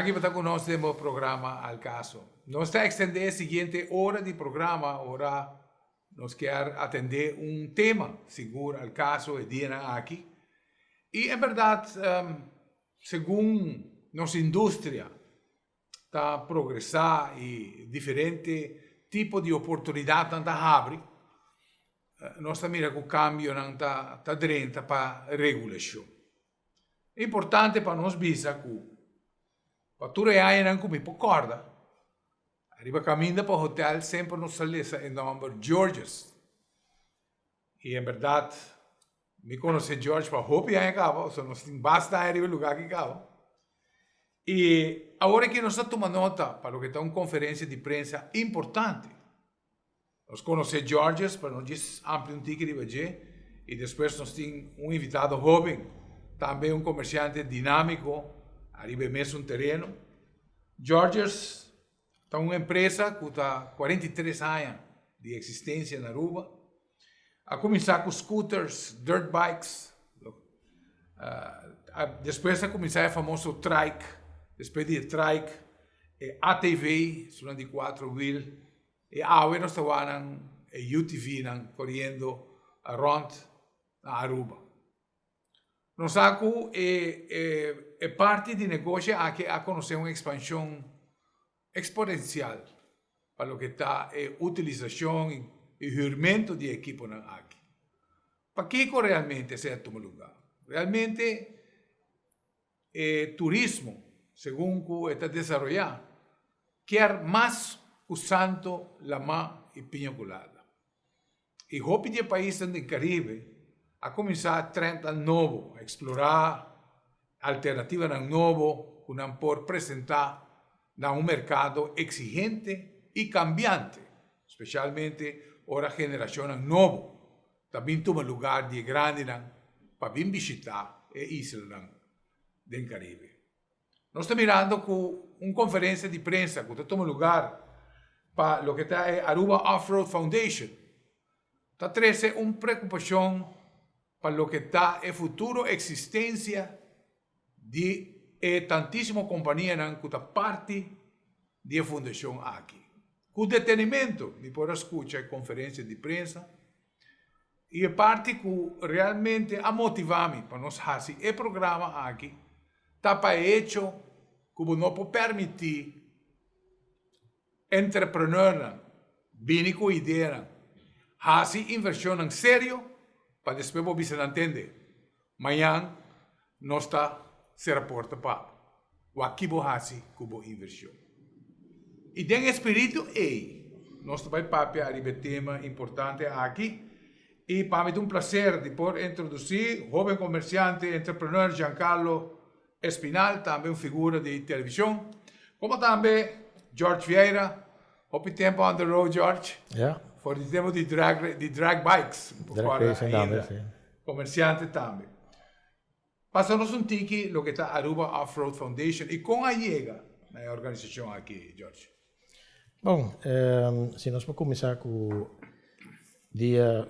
Danki pa ta ku nos den bo programa Al Caso. Nos ta ekstendé e siguiente ora di programa ora nos kier atendé un tema sigur al caso e dianan aki. I en bèrdat segun nos industria ta progresá i diferente tipo di oportunidatnan ta habri, nos ta mira ku kambionan ta drenta pa regulashon. Importante pa nos bisa ku pa tur e añanan ku mi por kòrda, riba kaminda pa hotel semper nos ta lesa e nòmber Georges. I en bèrdat mi konosé George pa hopi aña kaba, pasobra nos tin basta aña riba e lugá aki kaba. I awor aki nos ta tuma nota pa loke ta un konferensia di prensa importante. Nos conoce Georges, pero nos djis amplia un tiki riba dje y despues nos tin un invitado hoben, tambe un comerciante dinamico ariba e mesun tereno. Georges ta un empresa cu ta 43 aña di existencia na Aruba. A cuminsa cu scooters, dirt bikes, despues a cuminsa e famoso trike, despues di e trike e ATV, esunnan di cuatro wiel. E awe nos ta wak nan e UTV nan koriendo rond na Aruba. Nos sa ku e e parti di negoshi aki a konosé un ekspanshon eksponensial pa loke ta e utilisashon i hürmentu di e ekiponan aki. Pakiko realmente esei a tuma lugá? Realmente E turismo, segun ku e ta desaroyá, kier mas ku santo, lamá i piña kulada. I hopi di e paisnan den Karibe a kuminsá trendnan nobo, a eksplorá alternativanan nobo ku nan por presentá na un merkado eksigente i kambiante, spesialmente ora generashonnan nobo ta bin tuma lugar di e grandinan pa bin bishita e islanan den Caribe. Nos ta mirando cu un conferencia di prensa cu ta tuma lugar pa loke ta e Aruba Off-Road Foundation ta trece un preocupacion pa loke ta e futuro existencia di e tantisimo companianan cu ta parti di e fundacion aki. Cu detenimento mi por a scucha e conferencia di prensa y e parti cu realmente a motiva mi pa nos haci e programa aki ta pa e hecho cu bo no por permiti Entrepreneurnan bini ku ideanan, hasi invershonnan serio pa despues bo bisa nan tende, mañan nos ta sera porta pa bo. Wak ki bo hasi ku bo invershon. I den e spiritu ei nos ta bai papia ariba e tema importante aki i pa mi ta un plaser di por introdusí hoben komersiante, entrepreneur Giancarlo Espinal, tambe un figura di television, como tambe George Vieira, hopi tempo on the road George, Ja. For di tempo di drag, di drag bikes, Drag racing tambe, si. Comerciante tambe. Pasa nos un tiki loke ta Aruba Off Road Foundation y con a yega na e organisacion aki, George? Bon, si nos por kuminsá ku dia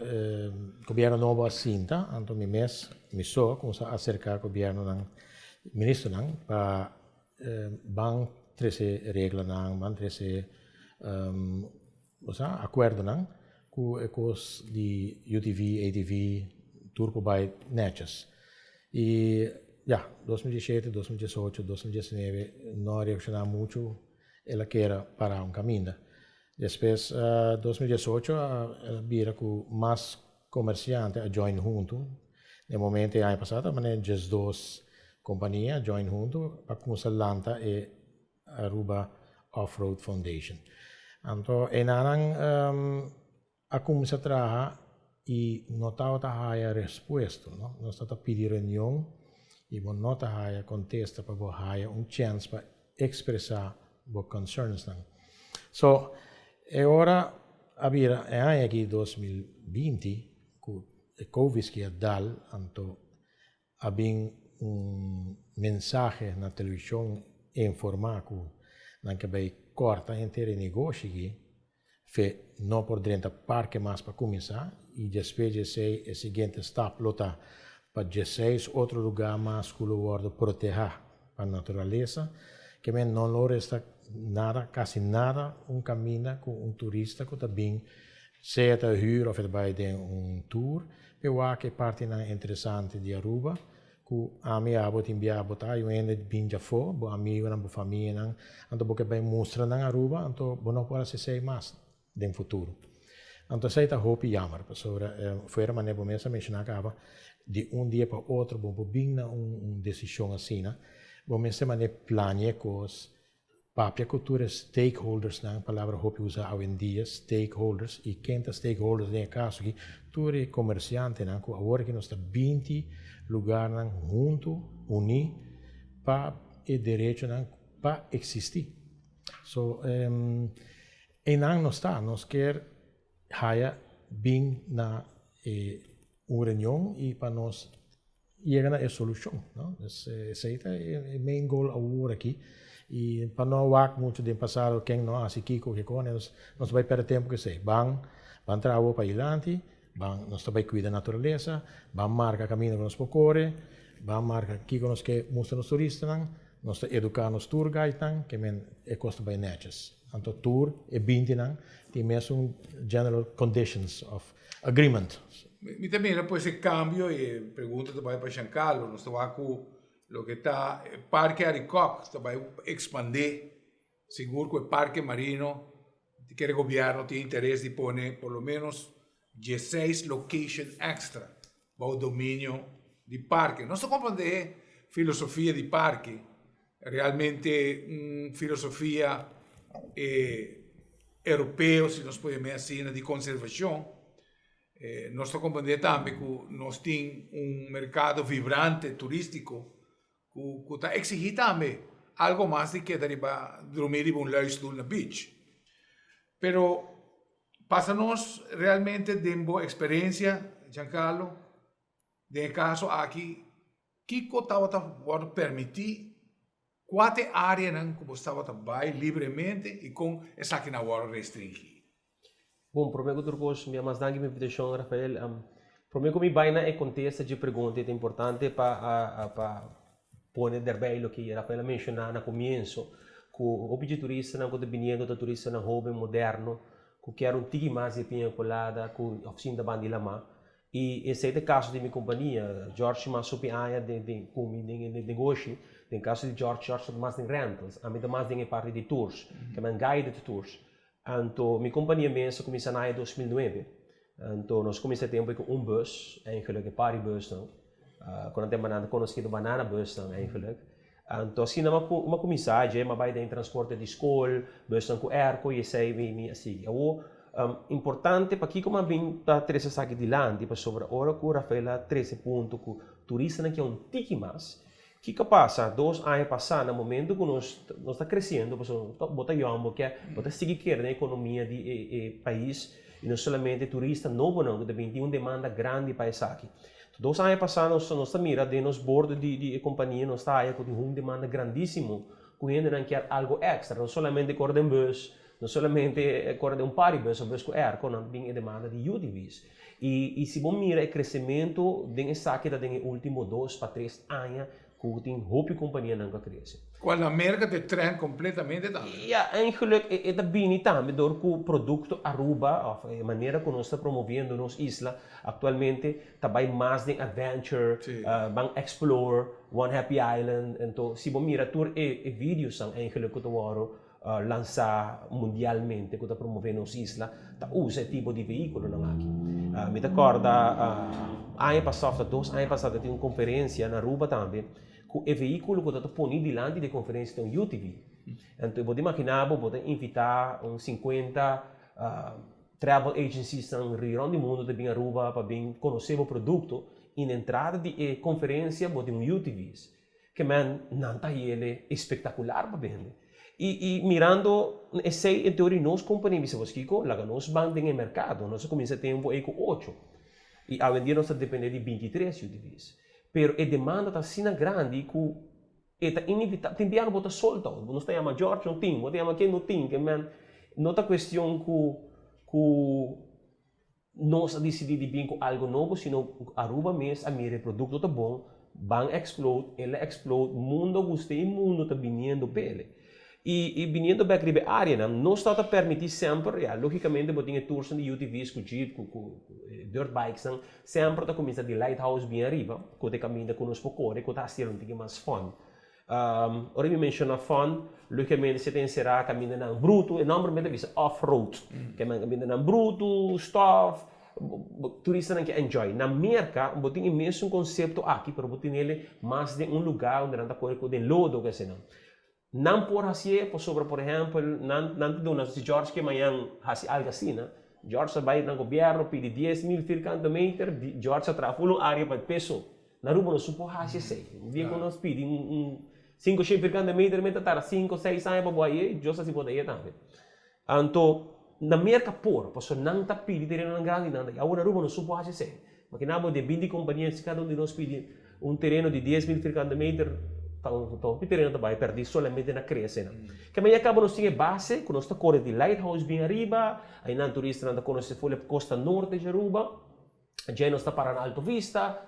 gobièrnu nobo a sinta, anto mi mes, mi so a kuminsá aserká gobièrnunan, ministernan pa ban trese reglanan, ban trese akuerdonan ku e kos di UTV, ATV, tur por bai nètjes. I ya, 2017, 2018, 2019 no a reakshoná muchu. El a kera para un kaminda. Despues 2018 a bira ku mas komersiante a join huntu. Den momento e aña pasá ta manera 12 kompania a join huntu pa kumsa lanta e Aruba Off Road Foundation. Anto enanan A cuminsa traha y no tabata haya respuesto, no. Nos tabata pidi reunion y bo no ta haya contesta pa bo haya un chens pa expresa bo concernsnan. So, e ora a bira e aña aki 2020 cu e Covid ki a dal, anto A bin un mensahe na televishon informá ku nan ke bai kòrta henter e negoshi aki, fe no por drenta parke mas pa kuminsá i despues di esei e siguiente stap lo ta pa dieseis otro lugá mas ku lo wòrdu protehá pa naturalesa. Ke men no lo resta nada, kasi nada un kaminda ku un turista ku ta bin sea ta hür òf e ta bai den un tour p'e wak e partinan interesante di Aruba ku ami abo tin bia bo ta hay un hende bin djafó, bo amigonan, bo famianan, anto bo ke bai mustra nan Aruba anto bo no por hasi esei mas den futuro. Anto esei ta hopi jammer pasobra fuera manera bo mes a menshoná kaba di un dia pa otro bo por bin na un desishon asina, bo mester manera plania e kos, papia ku tur e stakeholdersnan, palabra hopi usa awendia, stakeholders, i ken ta stakeholders den e kaso aki? Tur e komersiantenan ku awor aki nos ta binti lugarnan huntu, uní pa e derechonan pa eksistí. So, Einan nos ta, nos kier haya bin na e un reunion y pa nos yega na e solucion, no. Dus esey ta e main goal awor aki y pa no wak mucho den pasado ken no haci kico kiko, nos ta bay perde tempo cu esey. Ban, ban traha awor pa dilanti, ban nos ta bay cuida naturalesa, ban marca caminda cu nos por core, ban marca kico nos ke mustra nos turistanan, nos ta educa nos tour guidenan, ke men e cos ta bay netjes. Anto tur e bintinan tin mesun general conditions of agreement. Mi ta mira pues e cambio y e pregunta ta bay pa Giancarlo. Nos ta wak cu loke ta e Parke Arikok ta bay expande. Sigur cu e Parke Marino kere gobierno tin interes di pone por lo menos dieseis location extra bao dominio di parke. Nos ta comprende filosofia di parke, realmente un filosofia europeo, si nos por yam'e asina, di conservacion. Nos ta comprende tambe cu nos tin un mercado vibrante turistico cu ta exigi tambe algo mas di keda riba drumi riba un luistoel na beach. Pero Pasa nos realmente den bo experiencia, Giancarlo, den e caso aki, kico tabata wordo permiti, cua ta e areanan cu bo tabata bay libremente y con esakinan a wordo restringi? Bon, prome cu tur cos, mi a mas danki pa invitacion, Rafael. Prome cu mi bay na e contesta dje pregunta, e ta importante pa pa pone derbij loke Rafael a menciona na comienso, cu hopi dje turistanan cu ta biniendo ta turistanan hoben, moderno, cu kier un tiki mas di e piña colada cu of sinta banda di lama. Y esey ta e caso di mi compania. George mas hopi aña den den cu mi den e negoshi. Den caso di George, George ta mas den rentals, ami ta mas den e parti di tours, ke men guided tours. Anto mi compania mes a cuminsa na aña 2009. Anto nos cuminsa e tempo cu un bus, eigenlijk e party busnan, cu nan tempo nan ta conoci komo banana busnan eigenlijk. Anto asina mi a cuminsa dje, mi a bay den transporte di scol, busnan cu airco y esey mi a sigui. Awor, importante pakico mi a bin ta trece esaki dilanti, pasobra ora cu Rafael a trece punto cu turistanan kier un tiki mas, Kiko a pasa dos aña pasá na momento ku nos nos ta kresiendo pasobra bo ta yòn bo ke bo ta sigui kere den ekonomia di e e pais i no solamente turista nobonan ku ta bin tin un demanda grandi pa esaki. Dos aña pasá nos nos ta mira den nos bordo di di e kompania nos ta haya ku tin un demanda grandísimo ku hendenan kier algo èkstra no solamente kore den bus no solamente kore den un party bus òf bus ku èrko nan tin e demanda di UTV's. I i si bo mira e kresementu den esaki ta den e ultimo dos pa tres aña ku tin hopi kompanianan ku a krese. Kual na Merka ta e trend kompletamente tambe. Ya, eigenlijk e ta bini tambe dor ku produkto Aruba òf e manera ku nos ta promoviendo nos isla aktualmente ta bai mas den adventure, ban explore, One Happy Island, anto si bo mira tur e e videosnan eigenlijk ku ta wòrdu lansá mundialmente ku ta promové nos isla ta usa e tipo di vehíkulonan aki. Mi ta kòrda aña pasá òf ta dos aña pasá ta tin un konferensia na Aruba tambe ku e vehíkulo ku ta ta poni dilanti di e konferensia ta un UTV. Anto bo ta imaginá bo, bo ta invitá un sinkuenta travel agenciesnan rònt di mundu ta bin Aruba pa bin konosé bo produkto i na entrada di e konferensia bo tin un UTV's. Ke men nan ta yele espektakular pa bende. I i mirando esei en teoria nos kompania bisa bos kiko laga nos ban den e merkado. Nos a kuminsá tempu ei ku ocho i awendia nos ta depende di 23 UTV's. Pero e demanda ta asina grandi ku e ta inevitabel. Tin biaha bo ta solta ot. Nos ta yama George no tin, bo ta yama ken no tin. Ke men no ta kuestion ku ku. Nos a disidí di bin ku algu nobo sino Aruba mes a mira e produkto ta bon, ban explode, el a explode, mundo a gust'é i mundo ta biniendo p'ele. I biniendo bek riba e areanan, nos ta ta permití semper, ya, lógicamente bo tin e toersnan di UTV's ku jeep, ku ku dirt bikesnan, semper ta kuminsá di Lighthouse bien ariba, ku ta e kaminda ku nos por kore, ku ta hasiel un tiki mas fun. Ora mi menshoná fun, lógicamente si ta enserá kamindanan brutu, e nòmber mi ta bisa off-road, kamindanan brutu, stòf, turistanan ke enjoy. Na Merka bo tin e mesun konsepto aki, pero bo tinel mas den un lugá unda nan ta kore ku den lodo, kese nan. Nan por hasié pasobra, por ehèmpel, nan nan ta duna, si George ke mañan hasi algu asina, George ta bai na gobièrnu pidi 10,000 firkante meter, George ta traha ful un área pa e peso. Na Aruba nos no por hasi esei. Un dia ku nos pidi un un 500 firkante meter mi ta tarda sinku, seis aña pa bo haye, Dios ta si bo ta haye tambe. Anto, na Merka por, pasobra nan ta pidi terenonan grandi nan ta haye. Awor na Aruba nos no por hasi esei. Makina bo den 20 kompania si kada un di nos pidi un tereno di 10,000 firkante meter, ta un hopi tereno ta bai pèrdí solamente na krea eseinan. Kema ya kaba nos tin e base ku nos ta kore di Lighthouse bin ariba, ainan turistanan ta konosé ful e kosta norte di Aruba, djei nos ta para na Alto Vista,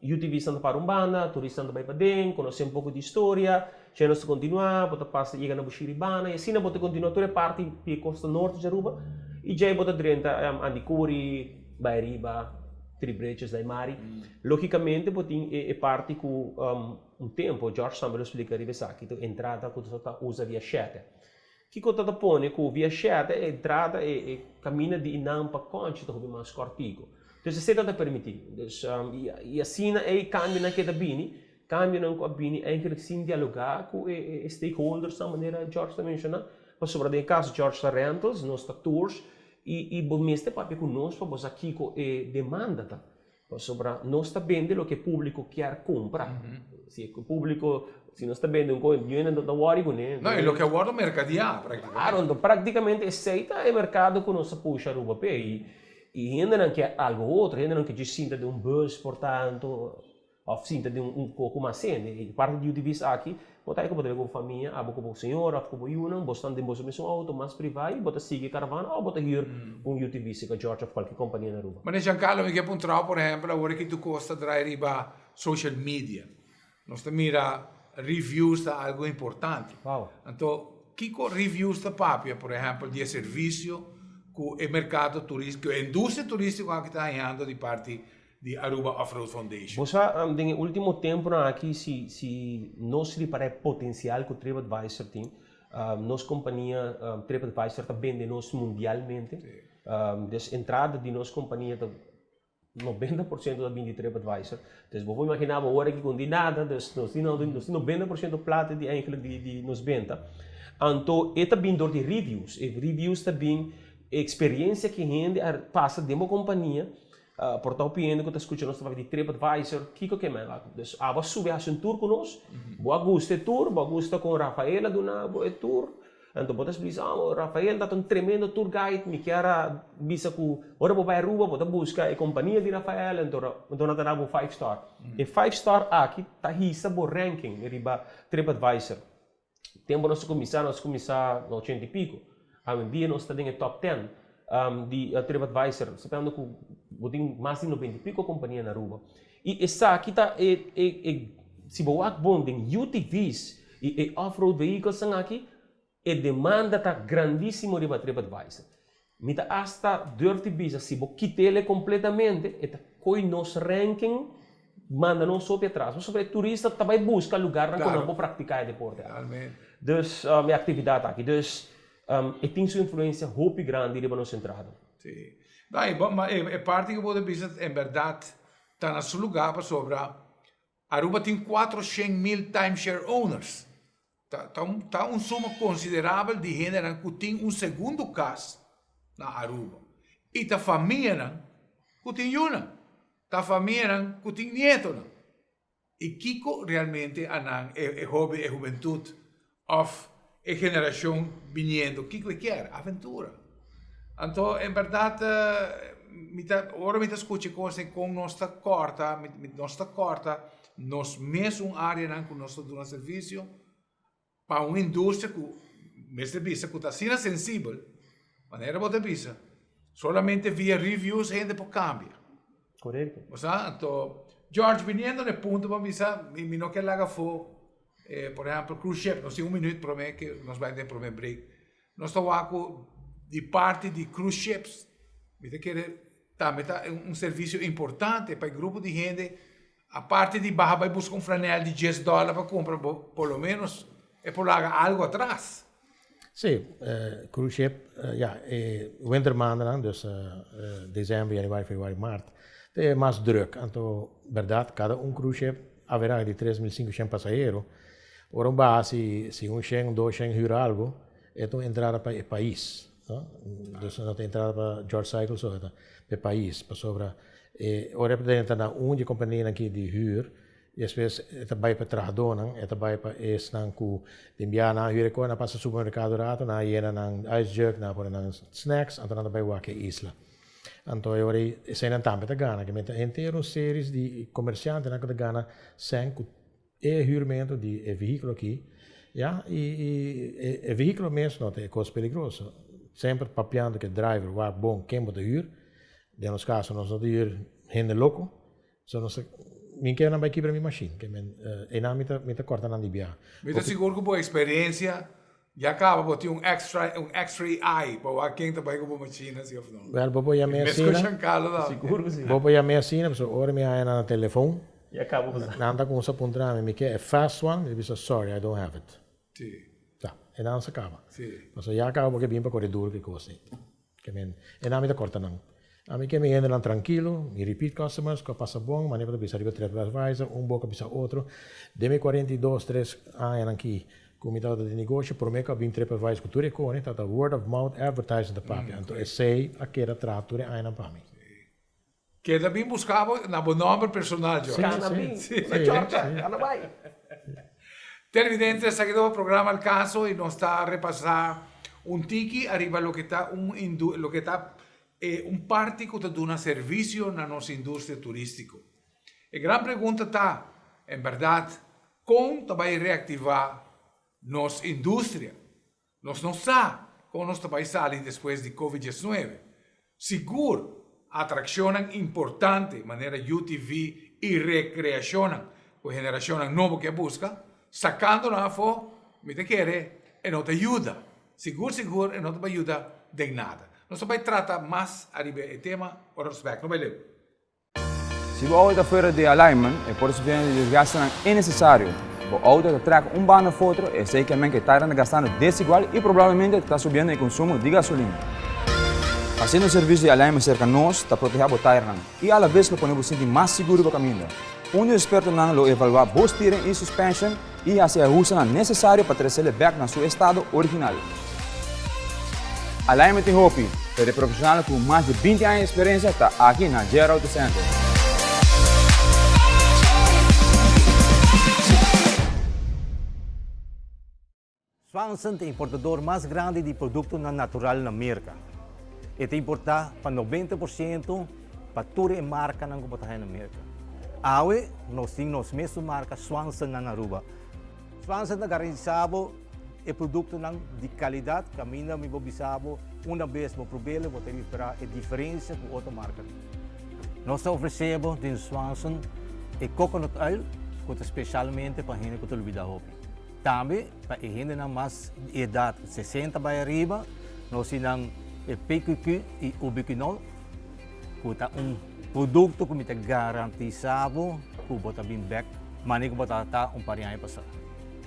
UTVsnan ta para un banda, turistanan ta bai paden, konosé un poko di historia, djei nos ta kontinuá, bo ta pasa yega na Bushiribana i asina bo ta kontinuá tur e parti di e kosta norte di Aruba i djei bo ta drenta Andicuri, Bai ariba Three Bridges Daimari. Logicamente bo tin e parti cu un tempo, George tambe lo splica riba esaki, tu entrada cu ta usa via shete. Kico ta ta pone cu via shete e entrada e camina di Inam pa Conchi ta hopi mas cortico. Dus esey ta ta permiti. Dus y asina ey cambionan keda bini, cambionan cu a bini eigenlijk sin dialoga cu e stakeholders nan manera George ta menciona, pasobra den e caso George ta rentals, nos ta tours, I bo mester papia ku nos pa bo sa kiko e demanda ta. Pasobra nos ta bende loke e públiko kier kumpra. Si e públiko, si nos ta bende un kos, niun hende no ta wòri kuné. No, i loke a wòrdu merkadiá práktikamente. Klaro, anto práktikamente esei ta e merkado ku nos ta pusha Aruba p'e. I hendenan kier algu otro, hendenan ke djis sinta den un bus por tantu. Of sinta den un poco mas hende. E parti di UTV's aki, bo ta ku bo ta bai ku bo famia, abo ku bo señora of ku bo yunan, bo stan den boso mesun auto mas privá i bo ta sigui e caravana of bo ta hür un UTV cerca George of cualkier compania na Aruba. Mane Giancarlo, mi ke puntrao por ehempel awor ki tur cos ta draai riba social media. Nos ta mira reviews ta algo importante. Wow. Anto kiko reviews ta papia por ehempel di e servicio ku e mercado turistico, e industria turistico aki ta hañando di parti di Aruba Off Road Foundation. Bo sa, den e ultimo temponan aki si si nos ripara e potencial cu TripAdvisor tin, nos compania TripAdvisor ta bende nos mundialmente. Dus entrada di nos compania ta 90% ta bin di TripAdvisor. Dus bo por imagina bo ora aki cu no tin nada, dus nos tin nos tin 90% plata di eigenlijk di di nos benta. Anto e ta bin door di reviews, e reviews ta bin e experiencia cu hende a pasa den bo compania. Por ta hopi hende ku ta skucha nos ta papia di TripAdvisor, kiko ke men wak? Dus abo a subi hasi un tour ku nos, bo a gusta e tour, bo a gusta kon Rafael a duna bo e tour, anto bo ta bisa, oh Rafael ta un tremendo tour guide, mi kier a bisa ku ora bo bai Aruba bo ta buska e kompania di Rafael, anto anto nan ta da bo five star. E five star aki ta hisa bo ranking riba TripAdvisor. Tempu nos a kuminsá, nos a kuminsá na ochenta i piko. Awendia nos ta den e top ten di TripAdvisor, sabiendo ku bo tin mas di noventa i piko kompania na Aruba. I esaki ta e e e si bo wak bon den UTV's i e off-road vehiclesnan aki, e demanda ta grandisimo riba TripAdvisor. Mi ta asta durf di bisa si bo kit'el kompletamente e ta koy nos ranking manda nos hopi atras pasobra e turista ta bai buska lugarnan ku nan por praktiká e deporte aki. Dus e aktividat aki. Dus e tin su influensia hopi grandi riba nos entrada. Sí. No, e bo, ma e parti ku bo ta bisa en bèrdat ta na su lugá pasobra Aruba tin 400,000 timeshare owners. Ta, ta un, ta un suma konsiderabel di hendenan ku tin un segundo kas na Aruba. I ta famianan ku tin yunan. Ta famianan ku tin nietonan. I kiko realmente anan, e, e hoben, e hubentut òf e generashon biniendo, kiko e kier? Aventura. Anto, en bèrdat, mi ta, ora mi ta skucha e kos ei kon nos ta kòrta, nos ta kòrta nos mesun áreanan ku nos ta duna servisio pa un industria ku mester bisa ku ta asina sensibel, manera bo ta bisa, solamente via reviews hende por kambia. Korekto. Bo sa? Anto, George, biniendo na e punto bo a bisa, mi no ke laga afó. Por ehempel, cruise ship, nos tin un minuut prome ke nos bai den prome break. Nos ta wak ku di parti di cruise ships, mi ta kere tambe ta un servisio importante pa e grupo di hende, aparte di baha bai buska un flanel di dies dòler pa kumpra, bo por lo menos e por laga algu atras. Sí, cruise ship, ya, e wintermaandennan, dus december, januari, februari, maart, ta e mas druk. Anto, berdad, cada un cruise ship averahe di 3500 pasahero. Ora un baha si si un shen, dos shen hür algu, e ta un entrada pa e pais, no? Dus no ta entrada pa George Cycle so, e ta pa e pais, pasobra e ora e por drenta na un di e kompanianan aki di hür, Despues e ta bai pa trahadónan, e ta bai pa esnan ku den biaha nan a hür e kos, nan a pasa supermerkado rato, nan a yena nan ice jug, nan a pone nan snacks, anto nan ta bai wak e isla. Anto e ora ei eseinan tambe ta gana, ke mester henter un series di komersiantenan ku ta gana sèn ku e hürmentu di e vehíkulo aki, ya, i e vehíkulo mes no ta e kos peligroso. Semper papiando ku e driver wak bon ken bo ta hür, den nos kaso nos no ta hür hende loko. So nos ta, mi ke nan bai kibra mi mashin, ke men einan mi ta mi ta korta nan di bia. Mi ta sigur ku bo eksperensia ya kaba bo tin un extra un x-ray eye pa wak ken ta bai ku bo mashin asi of no. Wèl bo por yam'é Meskos asina. Giancarlo ta. Sigur ku si. Bo por yam'é asina pasobra ora mi haña nan na telefon, Ya kaba bo sa. nan ta kumsa puntra mi, mi ke e fast one, mi ta bisa sorry I don't have it. Si. Ta, einan sa kaba. Si. Pasobra ya kaba bo ke bin pa kore duru ku e kos ei. Ke men, e nan mi ta korta nan. Ami ke mi hendenan trankilo, mi repeat customers ku a pasa bon, manera bo ta bisa riba TripAdvisor, un boka bisa otro. Den mi 42, tres añanan ki ku mi tabata den negoshi, promé ku a bin TripAdvisor ku tur e kone, tabata word of mouth advertising ta papia. Anto esei a keda traha tur e añanan pa mi. Keda bin buska bo na bo nomber personal, George. Kana bin, na chorcha, kana bai. Televidente, esaki ta bo programa Al Caso y nos ta repasa un tiki ariba loke ta un loke ta e un parti cu ta duna servicio na nos industria turistico. E gran pregunta ta, en berdad, con ta bay reactiva nos industria? Nos no sa kon nos ta bai sali despues di Covid 19. Sigur atrakshonnan importante manera UTV i rekreashonnan ku generashonnan nobo ke buska, sakando nan afó, mi ta kere e no ta yuda. Sigur sigur e no ta bai yuda den nada. Nos ta bai trata mas ariba e tema ora nos bèk. No bai leu. Si bo auto ta fuera di alignment, e por sufriendo di desgastenan innesesario. Bo auto ta trek un banda of otro, esei ke men ke tairan ta gastando desigual i probablemente ta subiendo e konsumo di gasolina. Hasiendo un servisio di alignment serka nos ta protehá bo tairnan i alaves lo pone bo sinti mas sigur riba kaminda. Un di ekspertonan lo evaluá bo steering i suspension i hasi e ahustenan nesesario pa tresele bèk na su estado original. Alignment tin hopi, pero e profesionalnan ku mas di 20 aña di eksperensia ta aki na JR Auto Center. Swanson ta e importador mas grandi di produktonan natural na Merka. E ta importá pa 90% pa tur e markanan ku bo ta haña na Merka. Awe nos tin nos mesun marka Swanson na Aruba. Swanson ta garantisa bo e produktonan di kalidat kaminda mi bo bisa bo una bes bo prob'el bo ta ripara e diferensia ku otro markanan. Nos ta ofresé bo den Swanson e coconut oil ku ta spesialmente pa hende ku ta lubida hopi. Tambe pa e hendenan mas di edat 60 bai ariba nos tin nan e PQQ i Ubiquinol ku ta un produkto ku mi ta garantisa bo ku bo ta bin bek manera ku bo tabata un par di aña pasá.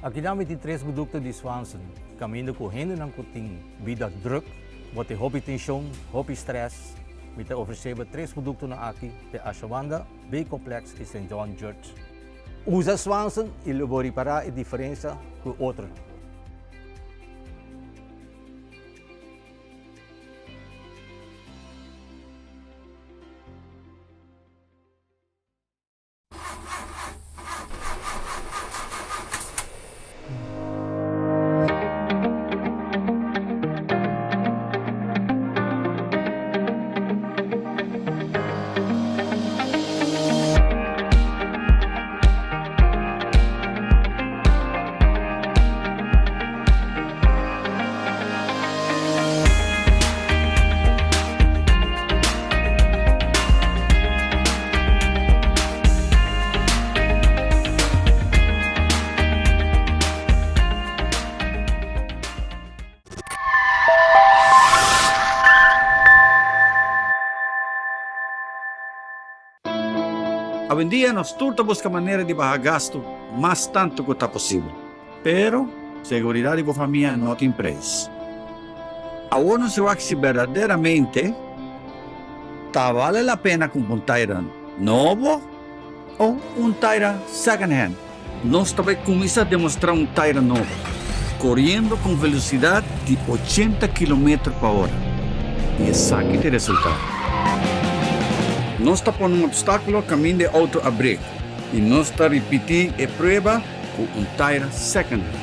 Akinan mi tin tres produkto di Swanson kaminda ku hendenan ku tin bida druk, bo tin hopi tenshon, hopi strès, mi ta ofresé bo tres produktonan aki te Ashawanda, B-Complex i Saint John Church. Usa Swanson i lo bo ripará e diferensia ku otronan. Awendia nos tur ta buska manera di baha gastu mas tantu ku ta posibel. Pero, seguridat di bo famia no tin preis. Awor nos wak si berdaderamente ta bale la pena kumpra un taira nobo o un taira second hand. Nos ta bai kuminsá demostrá un taira nobo, koriendo ku un velosidat di ochenta kilometer pa ora. I esaki ta e resultado. Nos ta pone un opstákulo kaminda e outo a brek i nos ta ripití e prueba ku un taira second hand.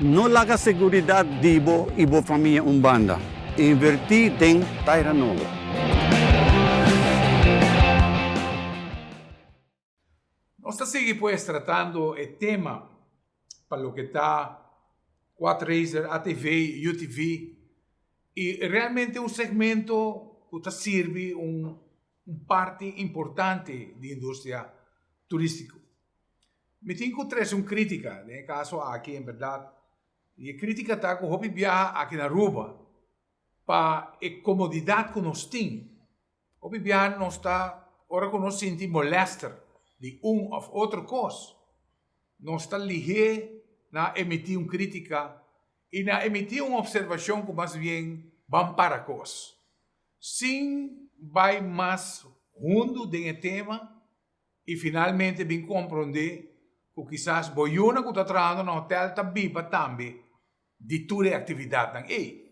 No laga seguridat di bo i bo famia un banda. Invertí den taira nobo. Nos ta sigui pues tratando e tema pa loke ta Quad Racer, ATV, UTV y realmente un segmento cu ta sirbi un parti importante di industria turistico. Mi tin cu trece un critica den e caso aki en berdad y e critica ta cu hopi biaha aki na Aruba pa e comodidad cu nos tin Hopi biaha nos ta, ora ku nos sinti molèster di un òf otro kos, nos ta lihé na emití un krítika i na emití un opservashon ku mas bien ban para kos. Sin bai mas hundu den e tema i finalmente bin komprondé ku kisas bo yunan ku ta trahando na hotèl ta biba tambe di tur e aktividatnan ei.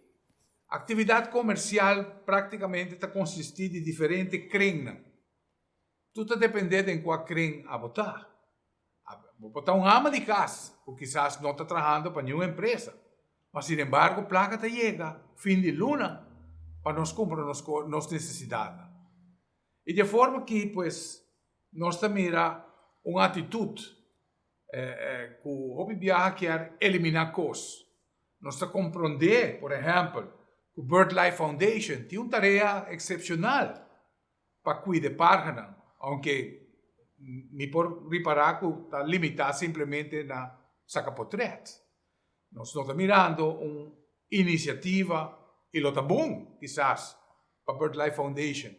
Aktividat komersial praktikamente ta konsistí di diferente krennan. Tur ta dependé den kua kren abo ta. Bo por ta un ama di kas ku kisas no ta trahando pa niun empresa, ma sinembargo plaka ta yega fin di luna pa nos kumpra nos nos nesesidatnan. I di e forma aki pues nos ta mira un atitut ku hopi biaha kier eliminá kos. Nos ta komprondé, por ehèmpel, ku BirdLife Foundation tin un tarea eksepshonal pa kuida e parhanan, ounke mi por ripará ku ta limitá simplemente na saka potrèt. Nos no ta mirando un inisiativa i lo ta bon kisas pa BirdLife Foundation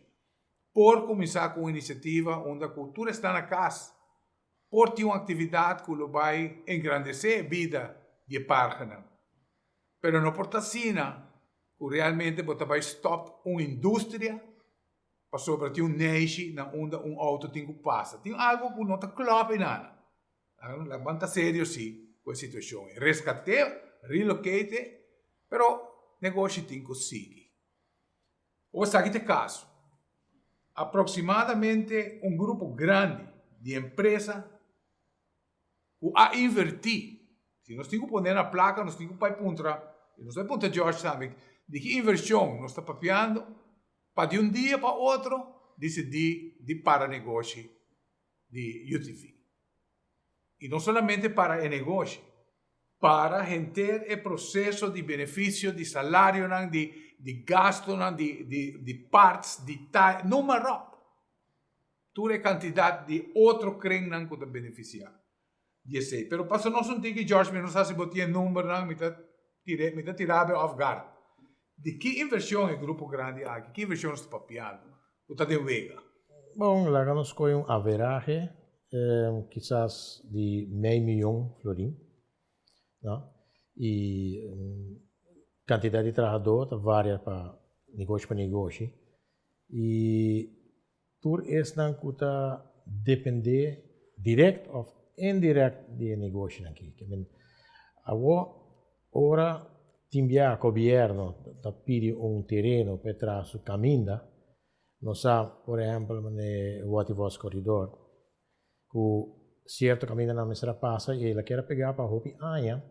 por kuminsá ku un inisiativa unda ku tur esnan na kas Por tin un actividad cu lo bay engrandece e bida di e parhanan. Pero no por ta asina cu realmente bo ta bay stop un industria pasobra tin un neishi na unda un auto tin cu pasa. Tin algo cu no ta klop eynan. Laga ban ta serio si cu e situacion ey. Rescate, relocate, pero negoshi tin cu sigui. Ora esaki ta e kaso, aproksimadamente un grupo grandi di empresa ku a invertí, si nos tin ku pone na plaka nos tin ku bai puntra, i nos bai puntra George tambe, di ki invershon nos ta papiando pa di un dia pa otro disidí di para negoshi di UTV. I no solamente para e negoshi, para henter e proseso di benefisio, di salarionan, di di gastonan, di di di parts, di ta, noem maar op. Tur e kantidat di otro krennan ku ta benefisiá di esei. Pero paso nos un tiki George, mi no sa si bo tin e numbernan, mi ta tira mi ta tira bo off guard. Di ki invershon e grupo grandi aki, ki invershon nos ta papiando ku ta den wega? Bon, laga nos kohe un averahe kisas di mei miyon florin, no? I kantidat di trahadó ta varia pa negoshi pa negoshi. I tur esnan ku ta dependé dirèkt òf indirèkt di e negoshinan aki. Ke men awor ora tin bia gobièrnu ta pidi un tereno pa e traha su kaminda, nos sa por ehèmpel manera e Watervos Corridor ku sierto kamindanan mester a pasa i el a keda pegá pa hopi aña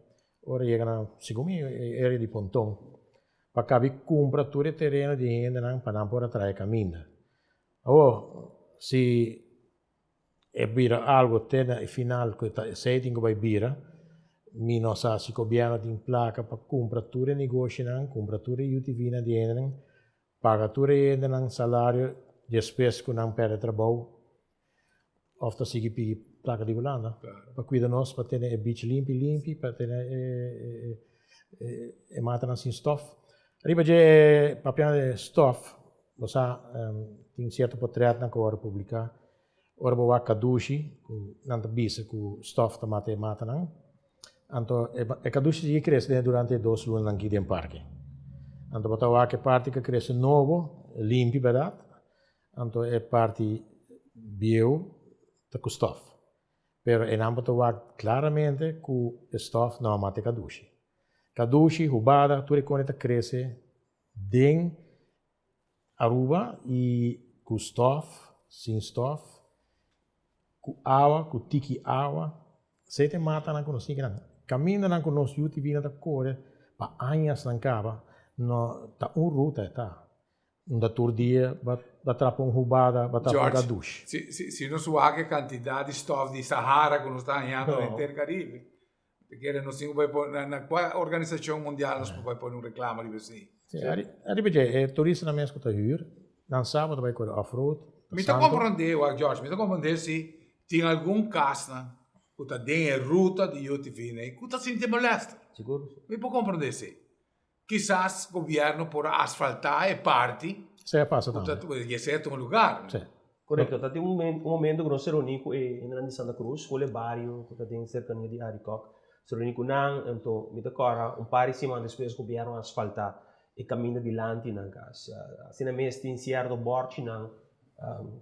ora yega na segun mi e area di Ponton pa kabi kumpra tur e tereno di hendenan pa nan por a traha e kaminda. Awor si e bira algo te na e final ku ta esei tin ku bai bira, mi no sa si gobièrnu tin plaka pa kumpra tur e negoshinan, kumpra tur e UTVnan di hendenan, paga tur e hendenan salario despues ku nan pèrdè trabou. Of ta sigui pidi plaka di Hulanda pa kuida nos, pa tene e beach limpi limpi, pa tene e matanan sin stof. Riba dje e papiando di stof, bo sa tin sierto potretnan ku a wòrdu publiká ora bo wak kadushi ku nan ta bisa ku stof ta mata e matanan. Anto e kadushi sigui krese den durante e dos lunanan aki den parke. Anto bo ta wak e parti ku a krese nobo, limpi bèrdat, Anto e parti bieu ta ku stof. Pero einan bo ta wak klaramente ku e stof no a mata e kadushi. Kadushi, hubada, tur e kone ta krese den Aruba i ku stof, sin stof, ku awa, ku tiki awa. Esei ta e matanan ku nos tin kinan. Kamindanan ku nos yu ti bina ta kore pa añasnan kaba, no ta un ruta e ta. Unda tur dia ba trapa un hubada, ba trapa un gadush. George, si nos wak e kantidat di stof di Sahara ku nos ta hañando den henter Karibe, ta kere nos tin ku bai pone, na kua organisashon mundial nos por bai pone un reklamo riba esei? Si, ariba dje, e turistanan mes ku ta hür, nan sa bo ta bai kore off-road, ta Mi ta santo. komprondé, wak George, mi ta komprondé si tin algun kasnan ku ta den e ruta di UTV nei ku ta sinti molèster. Sigur. Mi por komprondé esei. Kisas gobierno por a asfaltá e parti. Esei a pasa tambe. I esei a tuma lugar. Sí. Korekto. Ta tin un momento ku nos a reuní ku e hendenan di Santa Cruz, ku e bario ku ta den serkania di Arikok. Nos a reuní ku nan, anto mi ta kòrda un par di siman despues gobierno a asfaltá e kaminda dilanti nan kas. Asina mes tin sierto bòrchinan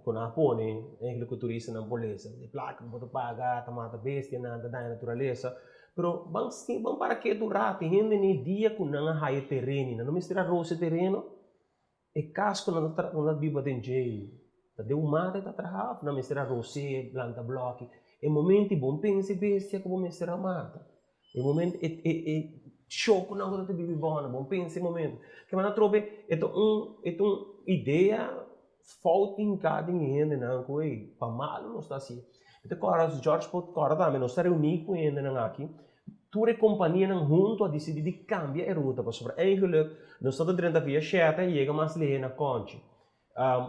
ku nan a pone eigenlijk ku turistanan por lesa. E plaka ku bo ta paga ta mata bestianan, ta daña naturalesa. Pero ban ban para ketu un rato, e hende ni dia ku nan a haya e tereno, nan no mester a rosa e tereno. E kas ku nan ta nan ta biba den dje ta den un mata e ta traha òf nan mester a ros'é, planta blòki. E momento bo pensa e bestia ku bo mester a mata. E momento e e e show ku nan ta bibi bòna, bo pensa e momento. Ke nan atrobe e ta un e ta un idea fout hinká den e hendenan ku ey pa malu nos ta hasi. Mi ta kòrda George por kòrda tambe nos ta reuní ku e hendenan aki, tur e kompanianan huntu a disidí di kambia e ruta pasobra eigenlik nos ta ta drenta via shète yega mas lihé na Kònchi.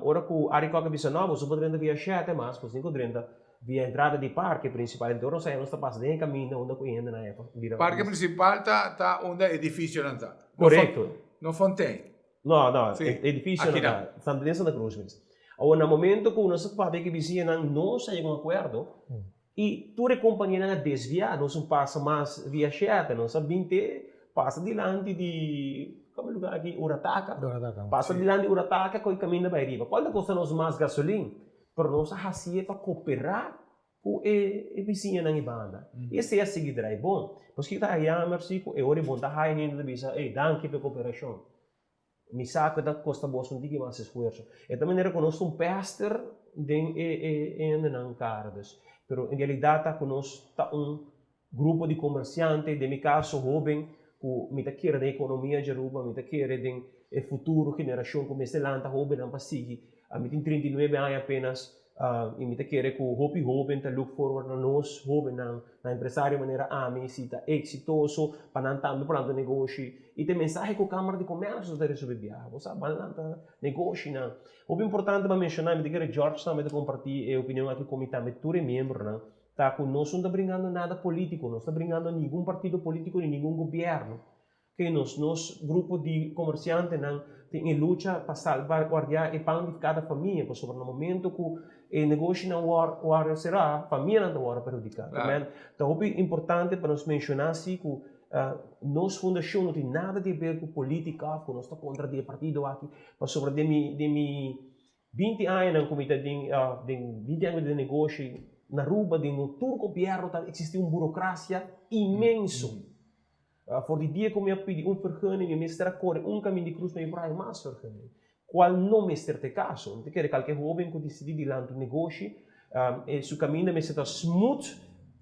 Ora ku Arie Kok a bisa no, boso por drenta via shète mas, boso tin ku drenta via entrada di parke prinsipal. Enton nos nos ta pasa den e kaminda unda ku e hendenan a bira. Parke prinsipal ta ta unda edifisionan ta. Korekto. No fontein. No, no, e edifisionan ta Santa den Santa Cruz mes. Awor na momento ku nos a papia ku e bisiñanan nos a yega un akuerdo i tur e kompanianan a desviá, nos no pasa mas via shète, nos a bin te pasa dilanti di kòm e lugá aki? Urataka. Pasa dilanti di Urataka ku e kaminda bai riba. Kual ta kosta nos mas gasolin? Pero nos a hasié pa koperá ku e bisiñanan e banda. I esei a sigui drai bon. Paske ta jammer si ku e ora e bon ta haya hende ta bisa, ey, danki pa e koperashon. Mi sa ku ta kosta boso un tiki mas esfuerso. E ta manera ku nos ta un pèster den e e hendenan kara dus. Pero en realidat ta ku nos ta un grupo di komersiante, den mi kaso hóben, ku mi ta kere den ekonomia di Aruba, mi ta kere den e futuro generashon ku mester lanta hóbennan pa sigui. Mi tin 39 aña apenas I mi ta kere ku hopi hóben ta look forward na nos hóbennan, na empresario manera ami, si ta eksitoso, pa nan tambe por lanta negoshi. I ta e mensahe ku Kámara di Komèrsio ta resobe biaha. Bo sa, ban lanta negoshinan. Hopi importante pa menshoná, mi ta kere George tambe ta kompartí e opinion aki ku mi tambe tur e miembronan, ta ku nos no ta bringando nada polítiko, nos ta bringando ningun partido polítiko ni ningun gobièrnu. Ke nos, nos grupo di komersiantenan tin e lucha pa salvaguardiá e pan di kada famia, pasobra na momento ku e negoshinan wòrdu será, famianan ta wòrdu perhudiká. Amen. Ta hopi importante pa nos menshoná si ku nos fundashon no tin nada di haber ku polítika òf ku nos ta kontra di e partido aki, pasobra den mi den mi 20 añanan ku mi ta den den 20 aña ku mi ta den negoshi na Aruba den tur gobièrnu ta eksistí un burokrasia inmenso. For di dia ku mi a pidi un vergunning, mi mester a kore un kamin di krus pa mi por haña mas vergunning, kual no mester ta e kaso. Mi ta kere kalke hóben ku disidí di lanta un negoshi, e su kaminda mester ta smooth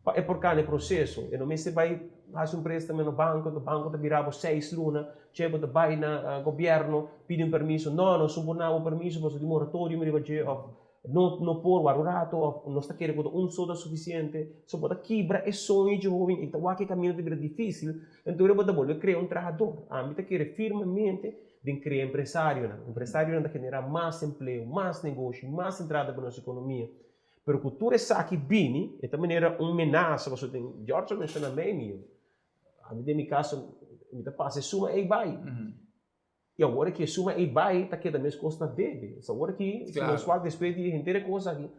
pa e por kana e proseso. E no mester bai hasi un préstamo na banko, anto banko ta bira bo seis luna, che bo ta bai na gobièrnu pidi un permiso, no, nos no por na bo permiso pasobra tin moratorium riba dje òf No no por wak un rato of nos ta kere ku ta un so ta sufisiente. So bo ta kibra e soño dje hoben i ta wak e kaminda ta bira difisil, enton bo ta bolbe krea un trahador. Ami ta kere firmemente den krea empresarionan. Empresarionan ta genera mas empleo, mas negoshi, mas entrada pa nos ekonomia. Pero ku tur esaki bini, e ta manera un menasa, pasobra tin George a menshoná mei mi, ami den mi kaso mi ta pasa e suma ei bai. I awor aki e suma ei bai ta keda meskos na debe. Pues awor aki si nos wak despues di henter e kos aki,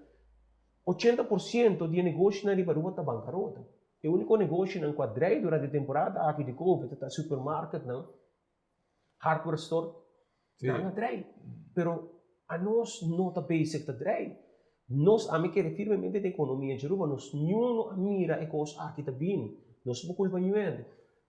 80% di e negoshinan riba Aruba ta bankarota. E úniko negoshinan ku a drei durante e temporada aki di covid ta supermarketnan, hardware store, nan a drei. Pero anos no ta bezig ta drei. Nos, ami kere firmemente den ekonomia di Aruba, nos niun no a mira e kos aki ta bini. Nos no por kulpa niun hende.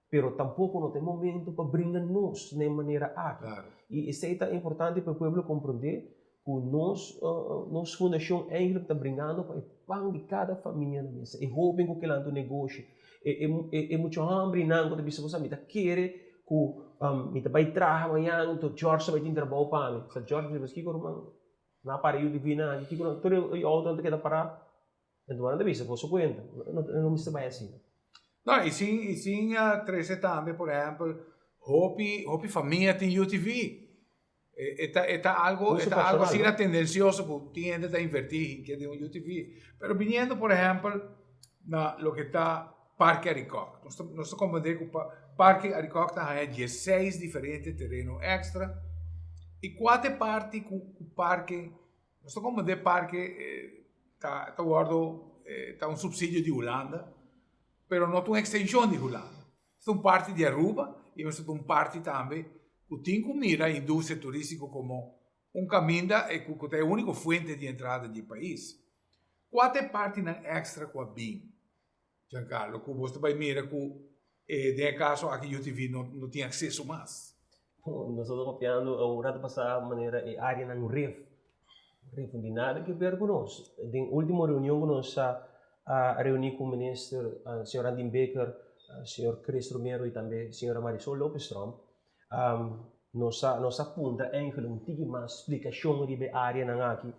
Pero tampoko no ta e momento pa bringa nos na e manera aki. I esei ta importante pa e pueblo komprondé ku nos nos fundashon eigenlijk ta bringando pa e pan di kada famia na mesa. E hoben ku ke lanta un negoshi, e e e mucha hòmbrinan ku ta bisa bo sa mi ta kere ku mi ta bai traha mañan anto George ta bai tin trabou pa mi. Sa George ta bisa kiko ruman? Nan a para yu divina aki kiko nan tur e outonan ta keda pará. Enton nan ta bisa boso kuenta, no mester bai asina. No, i sin i sin trese tambe por ehempel hopi hopi famia tin UTV. E ta e ta algo e ta algo asina tendencioso ku tin hende ta inverti hinke den un UTV. Pero biniendo por ehempel na loke ta Parke Arikok. Nos ta nos ta komprende ku Parke Arikok ta haña dieseis diferente tereno extra i kua ta e parti ku ku parke Nos ta komprende parke ta ta wordo ta un subsidio di Hulanda, pero no ta un extension di Hulanda. Ta un parti di Aruba y mester ta un parti tambe cu tin cu mira industria turistico como un caminda cu ta e unico fuente di entrada di e pais. Cua ta e partinan extra cu a bin, Giancarlo, cu bo ta bay mira cu den e caso aki UTV no tin acceso mas? Nos ta papiando un rato pasa manera e areanan ref. Ref no tin nada ke ber ku nos. Den ultimo reunion ku nos a reuni ku minister señor Andin Bikker, señor Chris Romero y tambe señora Marisol Lopez Tromp, nos a nos a puntra eigenlijk un tiki mas splikashon riba e areanan aki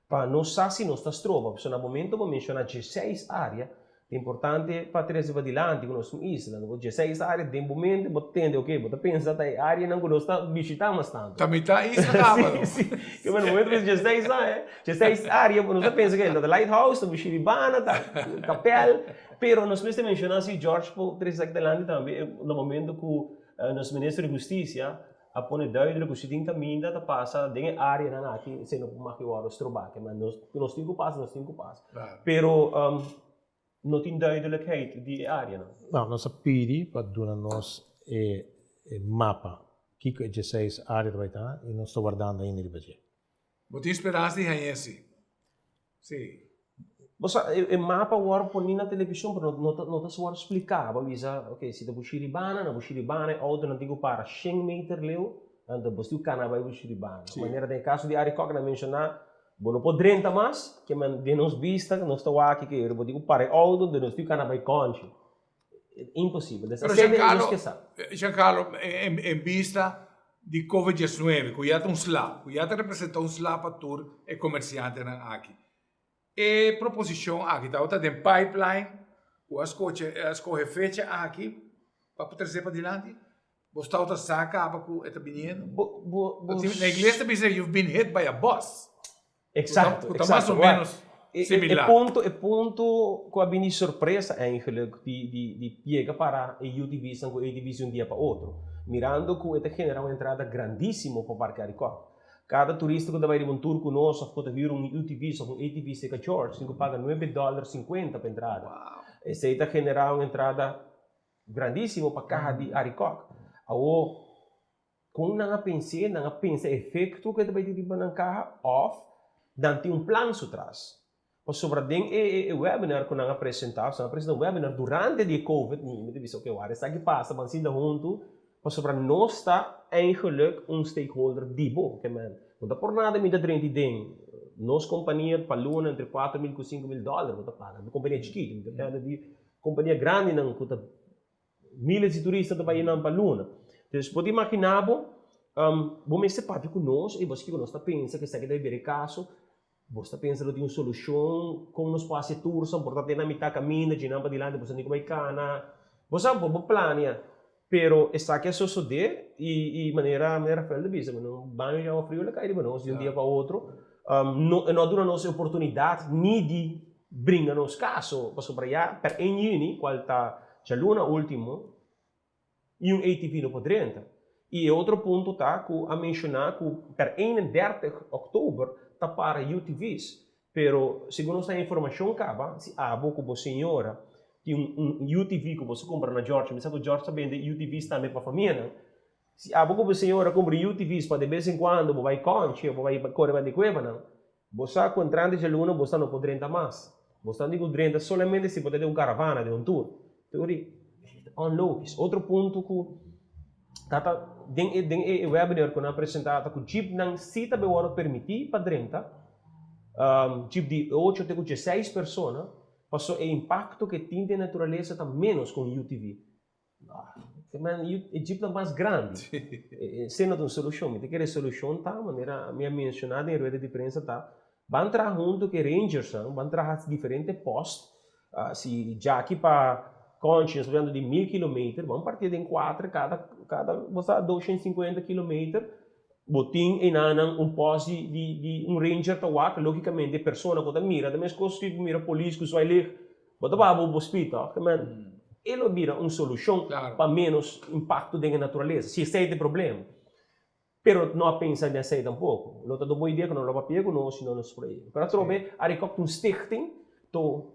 pa nos sa si nos ta stroba. Pasobra na momento bo menshoná dieseis area, Ta importante pa trese padilanti ku nos un isla. Bo dieseis area den bo mente bo tende oke bo ta pensa ta e areanan ku nos ta bishita mas tantu. Ta mitá isla kaba no. Si, si. Ke na momento ku dieseis aña, dieseis area nos ta pensa ke ta Lighthouse, ta Bushiribana, ta Kapel, pero nos mester menshoná si George por trese esaki dilanti tambe na momento ku nos minister di hustisia a pone duidelijk ku si tin kaminda ta pasa den e areanan aki esei no por mag wòrdu strobá. Ke men nos nos tin ku pasa, nos tin ku pasa. Pero no tin duidelijkheid di e areanan. No, nos a pidi pa duna nos e e mapa kiko e dieseis area ta bai ta i nos ta wardando ainda riba dje. Bo tin speransa di hañ'é si? Sí. Bo sa, e mapa wòrdu poní na televishon, pero no ta no ta wòrdu spliká. Bo a bisa, oke, si ta Bushiribana, na Bushiribana e outonan tin ku para shen meter leu, anto bo still kana bai Bushiribana. Sí. Manera den e kaso di Arikok nan menshoná, bo no por drenta mas, ke men den nos bista nos ta wak ke bo tin ku para e outo, anto nos still kana bai kònchi. Imposibel. Des Pero asina Giancarlo, nos ke sa. Giancarlo, en, en bista di COVID-19, ku ya ta un sla, ku ya ta representa un sla pa tur e komersiantenan aki. E proposishon aki tabata den pipeline, ku a skoche, a skohe fecha aki pa por trese padilanti. Bo tabata sa kaba ku e ta biniendo? Bo, bo, bo. Na ingles ta bisa you've been hit by a bus. Exacto, Ku ta mas exacto. o menos similar. E punto, e punto ku a bini sorpresa eigenlijk di, di, di yega para e UTVsnan ku ATVs di un dia pa otro. Mirando ku e ta genera un entrada grandisimo pa Parke Arikok. Kada turista ku ta bai riba un tour ku nos of ku ta hür un UTV of un ATV serka George tin ku paga nuebe dòler sinkuenta pa entrada. Esei ta genera un entrada grandisimo pa kaha di Arikok. Awor. Kon nan a pens'é? Nan a pensa e efekto ku e ta bai tin riba nan kaha òf nan tin un plan su tras? Pasobra den e webinar ku nan a presentá, nan a presentá un webinar durante di e covid, mi ta bisa oke wak esaki pasa ban sinta huntu pasobra nos ta eigenlijk un stakeholder di bo, ke men no ta por nada mi ta drenti den nos kompania pa luna entre 4000 ku 5000 dòler bo ta paga, kompania chikitu mi ta pende di kompania grandinan ku ta Miles di turista ta bai einan pa luna. Dus bo ta imaginá bo, bo mester papia ku nos i bo skiko nos ta pensa ku esaki ta bira e kaso. Bo ta pensa lo tin un solushon kon nos por hasi e tursa, por ta te na mitá kaminda, djinan padilanti bo sa ni ku bai kana. Bo sa bo bo plania, pero esaki a sosodé i i manera manera Rafael ta bisa, un baño di awa frio lo kai riba nos di un dia pa otro. No, e no a duna nos e oportunidat ni di bringa nos kaso, pasobra ya per 1 yüni, kual ta djaluna último, i un ATV no por drenta. I e otro punto ta ku a menshoná ku per 31 òktober ta para UTV's. Pero segun nos ta informashon kaba, si abo ku bo señora tin un UTV ku bo sa kumpra na George, mi sa ku George ta bende UTV's tambe pa famianan, si abo ku bo señora kumpra UTV's pa de bes en kuando bo bai kònchi òf bo bai kore banda e kuebanan, bo sa ku entrante djaluna bo sa no por drenta mas. Bo sa di ku drenta solamente si bo ta den un karavana, den un tur. Teori, onlogisch. Otro punto ku ta ta den e den e webinar ku nan a presentá ta ku jeepnan si ta wòrdu permití pa drenta, jeep di ocho te ku dieseis persona, paso e impakto ku e tin den naturalesa ta ménos ku un UTV. E jeep ta mas grandi. Esei no ta un solushon. Mi ta kere e solushon ta, manera mi a menshoná den rueda di prensa ta, ban traha huntu ku e rangersnan, ban traha diferente post. Si djaki pa Conchi nos ta hablando di mil kilometer, ban partié den kuater, kada kada bo sa 250 kilometer, bo tin enanan un post di di di un ranger ta wak, logicamente e persona ku ta mira ta meskos ku mira polis ku zwaailicht, Bo ta baha bo bo speed toch? Ke men e lo bira un solushon pa menos impakto den e naturalesa, si esei ta e problema. Pero no a pensa den esei tampoko. Lo ta un bon idea ku no lo papia ku nos si no nos proyekto. Pero atrobe a rekòkt un stichting to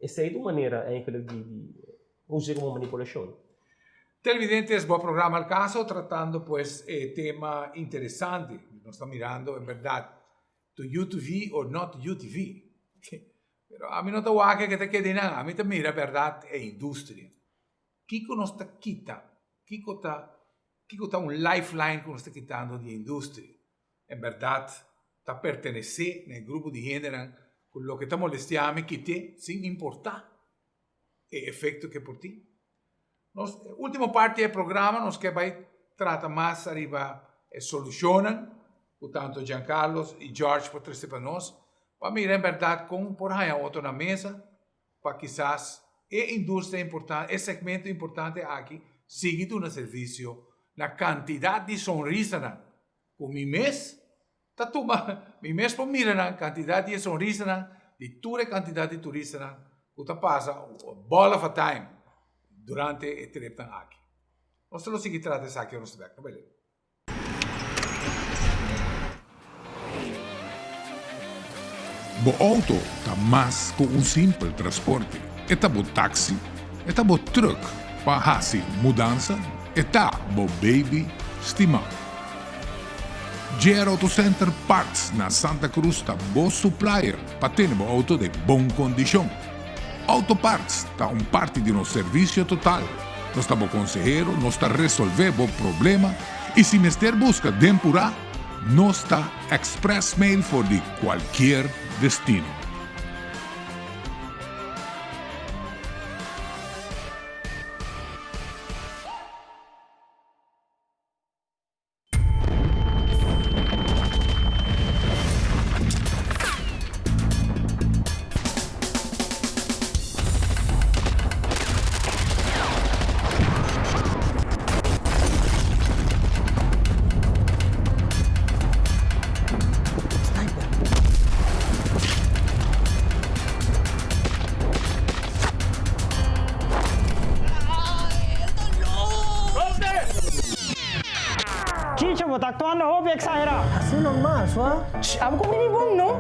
esei ta un manera eigenlijk di di usa komo manipulashon. Televidentes, bo programa Al Caso tratando pues e tema interesante. Nos ta mirando en berdad to UTV or not UTV. Pero ami no ta wak ke ta keda einan, ami ta mira bèrdat e industria. Kiko nos ta kita? Kiko ta kiko ta un lifeline ku nos ta kitando di e industria? En bèrdat ta pertenesé na e grupo di hendenan ku loke ta molestiá mi kit'é sin importá e efekto ku e por tin. Nos ultimo parti di e programa nos ke bai trata mas ariba e solushonnan ku tanto Giancarlos i George por trese pa nos pa mira en bèrdat kon por haña otro na mesa pa kisas e industria importante, e segmento importante aki sigui duna servisio na kantidat di sonrisanan ku mi mes Ta tuma mi mes por mira nan kantidat di e sonrisanan di tur e kantidat di turistanan ku ta pasa ball of a time durante e tripnan aki. Nos ta lo sigui trata esaki ora nos ta bek. No bai leu. Bo auto ta mas ku un simpel transporte. E ta bo taxi, e ta bo truck pa hasi mudansa, e ta bo baby stimá. JR Auto Center Parts na Santa Cruz ta bo supplier pa tene bo auto den bon kondishon. Auto Parts ta un parti di nos servisio total. Nos ta bo konsehero, nos ta resolvé bo problema i si mester buska den purá, nos ta express mail for di kualkier destino. Chicho, bo ta actuando hopi exagerá. Así normal, sua. Shh, abo cu bini bon, no?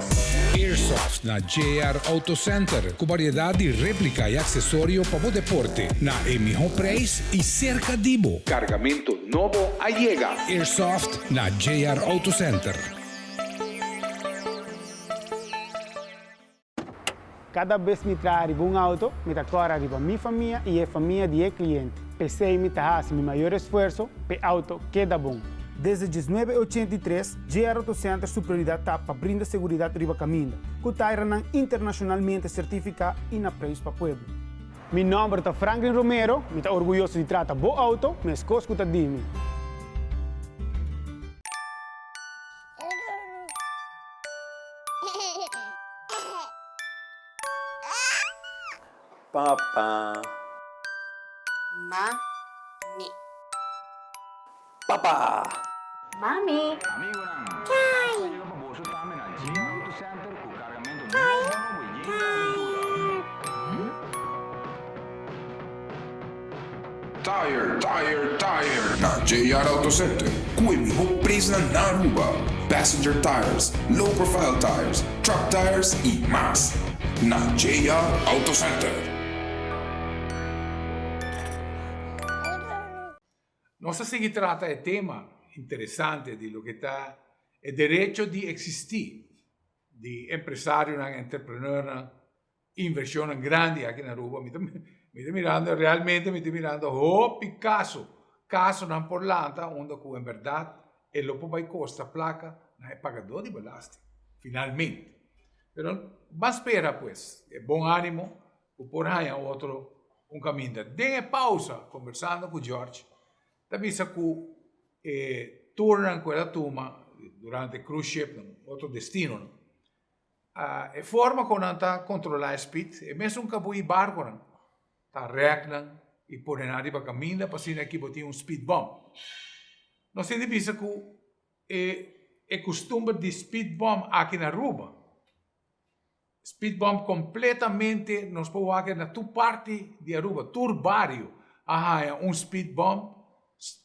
Airsoft na JR Auto Center cu variedad di replica y accesorio pa bo deporte na e miho prijs y cerca di bo. Cargamento nobo a yega. Airsoft na JR Auto Center. Kada bes mi traha riba un auto, mi ta kòrda riba mi famia i e famia di e kliente. P'esei mi ta hasi mi mayor esfuerso p'e auto keda bon. Desde 1983, JR Auto Center su prioridat ta pa brinda seguridat riba kaminda, ku tairanan internashonalmente sertifiká i na preis pa pueblo. Mi nòmber ta Franklin Romero, mi ta orguyoso di trata bo auto meskos ku ta di mi. Papa. Mami. Papa. Mami. Amigonan, Kai. a yega pa boso tambe na Gmail. Tire, tire, tire! Na JR Auto Center, cu e miho prijsnan na Aruba. Passenger tires, low profile tires, truck tires y mas. Na JR Auto Center. Nos a sigui trata e tema interesante di loke ta e derecho di existi di empresarionan, entrepreneurnan, inversionnan grandi aki na Aruba. Mi ta mi ta mirando realmente mi ta mirando hopi caso, casonan por lanta unda cu en berdad e lo por bay costa placa na e pagador di belasting, finalmente. Pero ban spera pues, e bon animo cu por haña otro un caminda. Den e pausa, conversando cu George, ta bisa cu e tournan cu el a tuma durante cruise shipnan, otro destinonan, e forma cu nan ta controla e speed, e mesun cabui barconan ta rek nan y pone nan riba caminda pa asina aki bo tin un speed bump. Nos tin di bisa cu e custumber di speed bump aki na Aruba, Speed bump completamente nos por wak na tur parti di Aruba, tur bario a haya un speed bump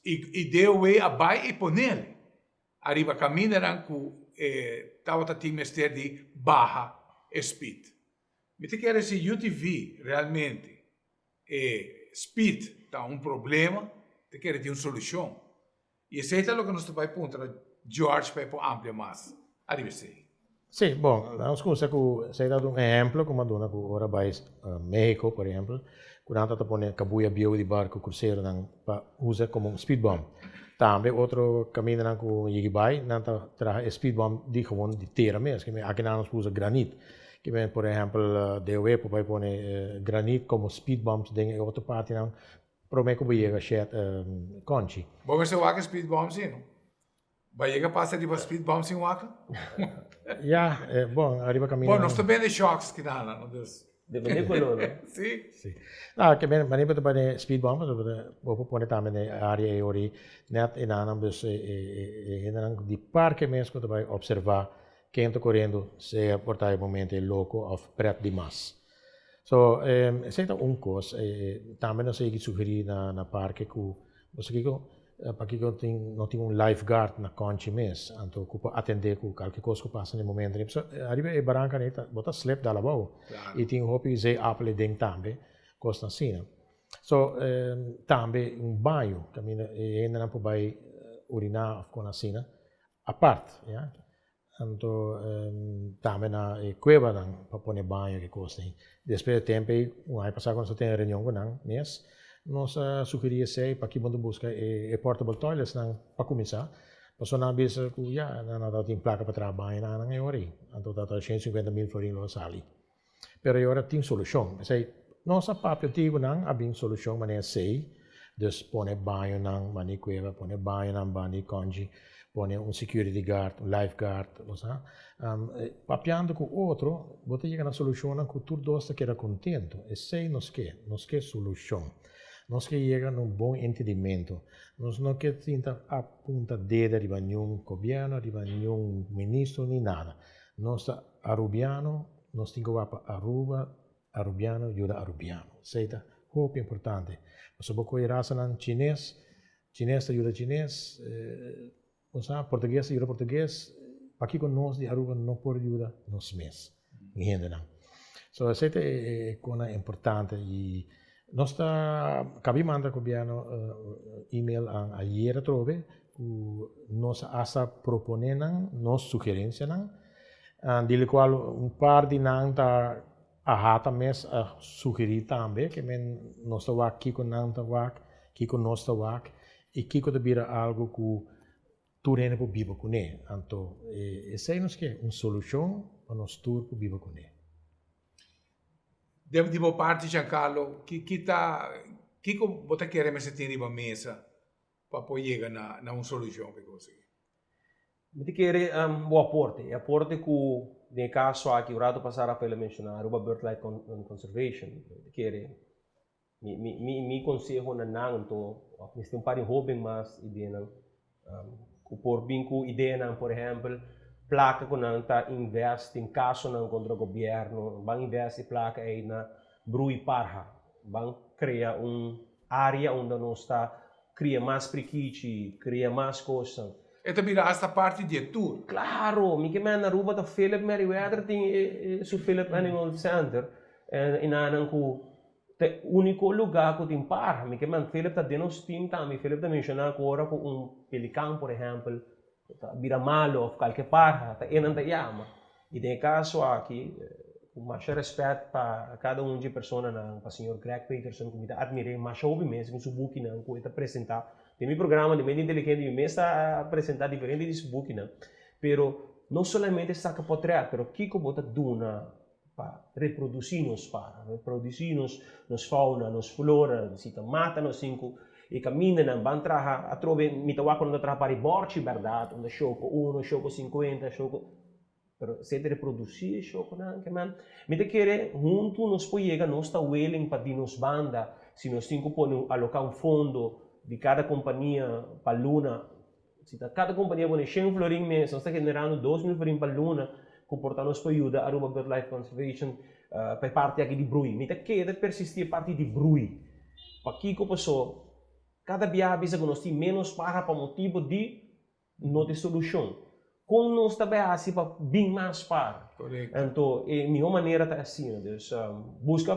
y DOW a bay y ponele ariba camindanan cu tabata tin mester di baha e speed. Mi ta kere si UTV realmente e speed ta un problema, ta kere tin un solucion. Y esey ta loke nos ta bay puntra George pa e por amplia mas ariba esey. Sí, bon, nos cuminsa cu esey ta un ehemplo cu mi a duna cu ora bay Mexico, por ehemplo, cu nan ta ta pone cabuya bieu di barco cruceronan pa usa como un speed bump. Tambe otro camindanan cu yegi bay, nan ta traha e speed bump di gewoon di tera mes, aki nan nos usa granit. Kimen, por ehempel, DOW por bay pone granit como speed bumps den e otro partinan Prome ku bo yega shet Conchi. Bo mester wak e speed bump si no? Bo a yega pasa riba speed bump sin wak? Ya, bon, ariba kaminda. Bon, nos ta bende shocks kinana, no? Dus. Depende koló, no? Si. Si. No, ke men, manera bo ta pone speed bump, bo por pone tambe den e área ei ori nèt enanan, dus e hendenan di parke mes ku ta bai opservá ken ta koriendo, sea por ta e momento ei loko òf prèt di mas. So, esei ta un kos. Tambe nos a yegi sugerí na na parke ku bo sa kiko, pakiko tin no tin un lifeguard na Conchi mes, anto ku por atendé ku kalke kos ku pasa na e momento. Pasobra ariba e baranka nei ta bo ta slip dal abou i tin hopi zeeappel aden tambe, kosnan asina. So, tambe un baño kaminda e hendenan por bai uriná òf kos asina apart, ya. Anto tambe na e kuebanan pa pone baño ki kos ei. Despues di tempu ei, un aña pasá ku nos a tene reunion ku nan mes, nos a sugerí esei pa kibo ta buska e portable toiletsnan pa kuminsá. Pasobra nan a bisa ku ya, nan a tin plaka pa traha baño na nan e ora ei. Anto ta 150 mil florin lo a sali. Pero e ora tin solushon. P'esei nos a papia tin ku nan a bin solushon manera esei, dus pone bañonan banda di kueba, pone bañonan banda di kònchi, pone un security guard, un life guard, bo sa. Papiando ku otro bo ta yega na solushonnan ku tur dos ta keda kontentu. Esei nos ke, nos ke solushon. Nos ke yega na un bon entendimentu. Nos no ke sinta a punta dede riba niun gobièrnu, riba niun ministro ni nada. Nos ta Arubiano, nos tin ku wak pa Aruba, Arubiano yuda Arubiano. Esei ta hopi importante. Pasobra bo kohe rasanan chines, chines ta yuda chines, bo sa, portugues ta yuda portugues, pakiko nos di Aruba no por yuda nos mes, mi hendenan? So esei ta e konan importante i nos ta kabi manda gobièrnu email ayer atrobe ku nos a hasta propone nan nos sugerencianan, di locual un par di nan ta AHATA mes a sugeri tambe, ke men nos ta wak kiko nan ta wak, kiko nos ta wak, i kiko ta bira algo ku tur hende por biba kuné. Anto esei nos ke, un solushon pa nos tur por biba kuné. Di bo parti Giancarlo, ki ta, kiko bo ta kere mester tin riba mesa pa por yega na na un solucion pa e cos aki? Mi ta kere bo aporte, e aporte cu den e caso aki un rato pasa Rafael a menciona Aruba Birdlife Conservation, mi ta kere mi mi mi mi conseho na nan anto of mester un par di hoben mas ideanan cu por bin cu ideanan por ehempel placa cu nan ta invest den casonan contra gobierno ban invest e placa ey na brui parha ban crea un. área unda nos ta kria mas prikichi, kria mas kosnan. E ta bira hasta parti di e tour. Claro, mi ke men na Aruba ta Philip Merryweather tin e su Philip Animal Center en inanan ku ta e unico lugar ku tin parha. Mi ke men Philip ta den nos team tambe. Philip ta menciona ku ora ku un pelican por ehempel ta bira malo of kalke parha ta enan ta yama. I den e kaso aki, ku masha rèspèt pa kada un dje personanan, pa señor Greg Peterson ku mi ta atmir'é masha hopi mes ku su bukinan ku e ta presentá den mi programa di Mente Inteligente mi mes ta presentá diferente di su bukinan. Pero no solamente saka pòtrèt, pero kiko bo ta duna pa reprodusí nos para, reprodusí nos nos fauna, nos flora, si ta mata nos sin ku e kamindanan ban traha atrobe mi ta wak ku nan ta traha pa ribòrchi bèrdat, unda shoko uno, shoko sinkuenta, shoko. Pero esei ta reproduci e shokonan ke man. Mi ta kere huntu nos por yega nos ta willing pa di nos banda si nos tin ku pone un aloka un fondo di kada kompania pa luna si ta kada kompania pone shen florin mes nos ta generando 2000 florin pa luna ku por ta nos por yuda Aruba Birdlife Conservation pa e parti aki di brui. Mi ta keda persisti e parti di brui. Pakiko paso kada biaha bisa ku nos tin menos para pa motibo di No tin solushon. Kon nos ta bai hasi pa bin mas par? Anto e mihó manera ta asina. Dus buska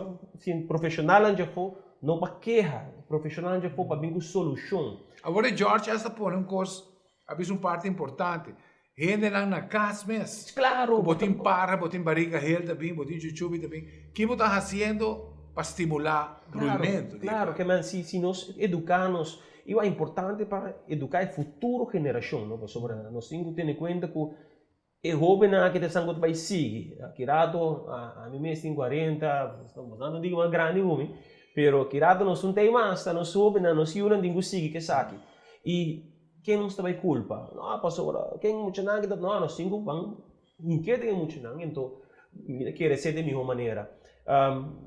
profeshonalnan djafó, no pa keha, profeshonalnan djafó pa bin ku solushon. Awor e George hasta pone un kos, a bisa un parti importante, hendenan na kas mes, Claro. ku bo tin para, bo tin bariga hel ta bin, bo tin chuchubi ta bin, ki bo ta hasiendo pa stimulá bruimentu di e Claro, claro, si nos eduká nos I a importante pa eduká e futuro generashon, no? Pasobra nos tin ku tene kuenta ku e hóbennan aki ta esnan ku ta bai sigui. Aki rato, ami mes tin kuarenta, boso no diga mas grandi ku mi, pero aki rato nos no ta ei mas, ta nos hóbennan, nos yunan tin ku sigui ku esaki. I ken nos ta bai kulpa? No, pasobra ken muchanan aki ta, no, nos tin ku ban Hinke den e muchanan, ento mi ta kere esei den miho manera.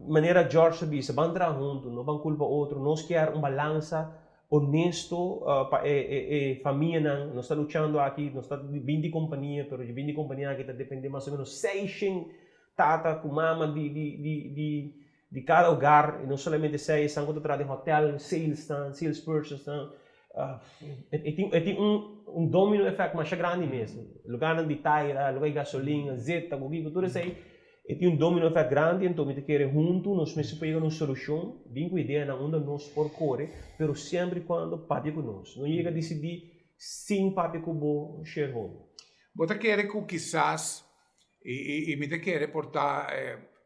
Manera George ta bisa, ban traha huntu, no ban kulpa otro, nos kier un balansa honesto pa e famianan, nos ta luchando aki, nos ta bin di kompania, pero di bin di kompania aki ta depende mas o menos seishen tata ku mama di kada hogar, y no solamente esei, esnan ku ta traha den hotel, salesnan, salespersonsnan, e tin e tin un un domino effect masha grandi mes. Lugarnan di taira, lugar di gasolin, azeta, ku kiko, tur esei e tin un domino effect grandi, anto mi ta kere huntu nos mester por yega na un solushon, bin ku ideanan unda nos por kore, pero semper y kuando papia ku nos. No yega disidí sin papia ku bo shareholder. Bo ta kere ku kisas I mi ta kere por ta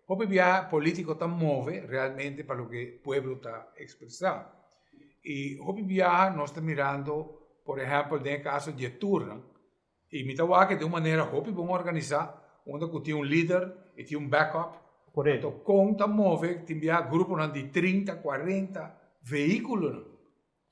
hopi biaha politico ta move realmente pa loke pueblo ta expresa. I hopi biaha nos ta mirando por ehempel den e caso di e tournan i mi ta wak di un manera hopi bon organisa unda cu tin un lider i tin un backup. Anto con ta move tin biaha gruponan di 30, 40 vehiculonan.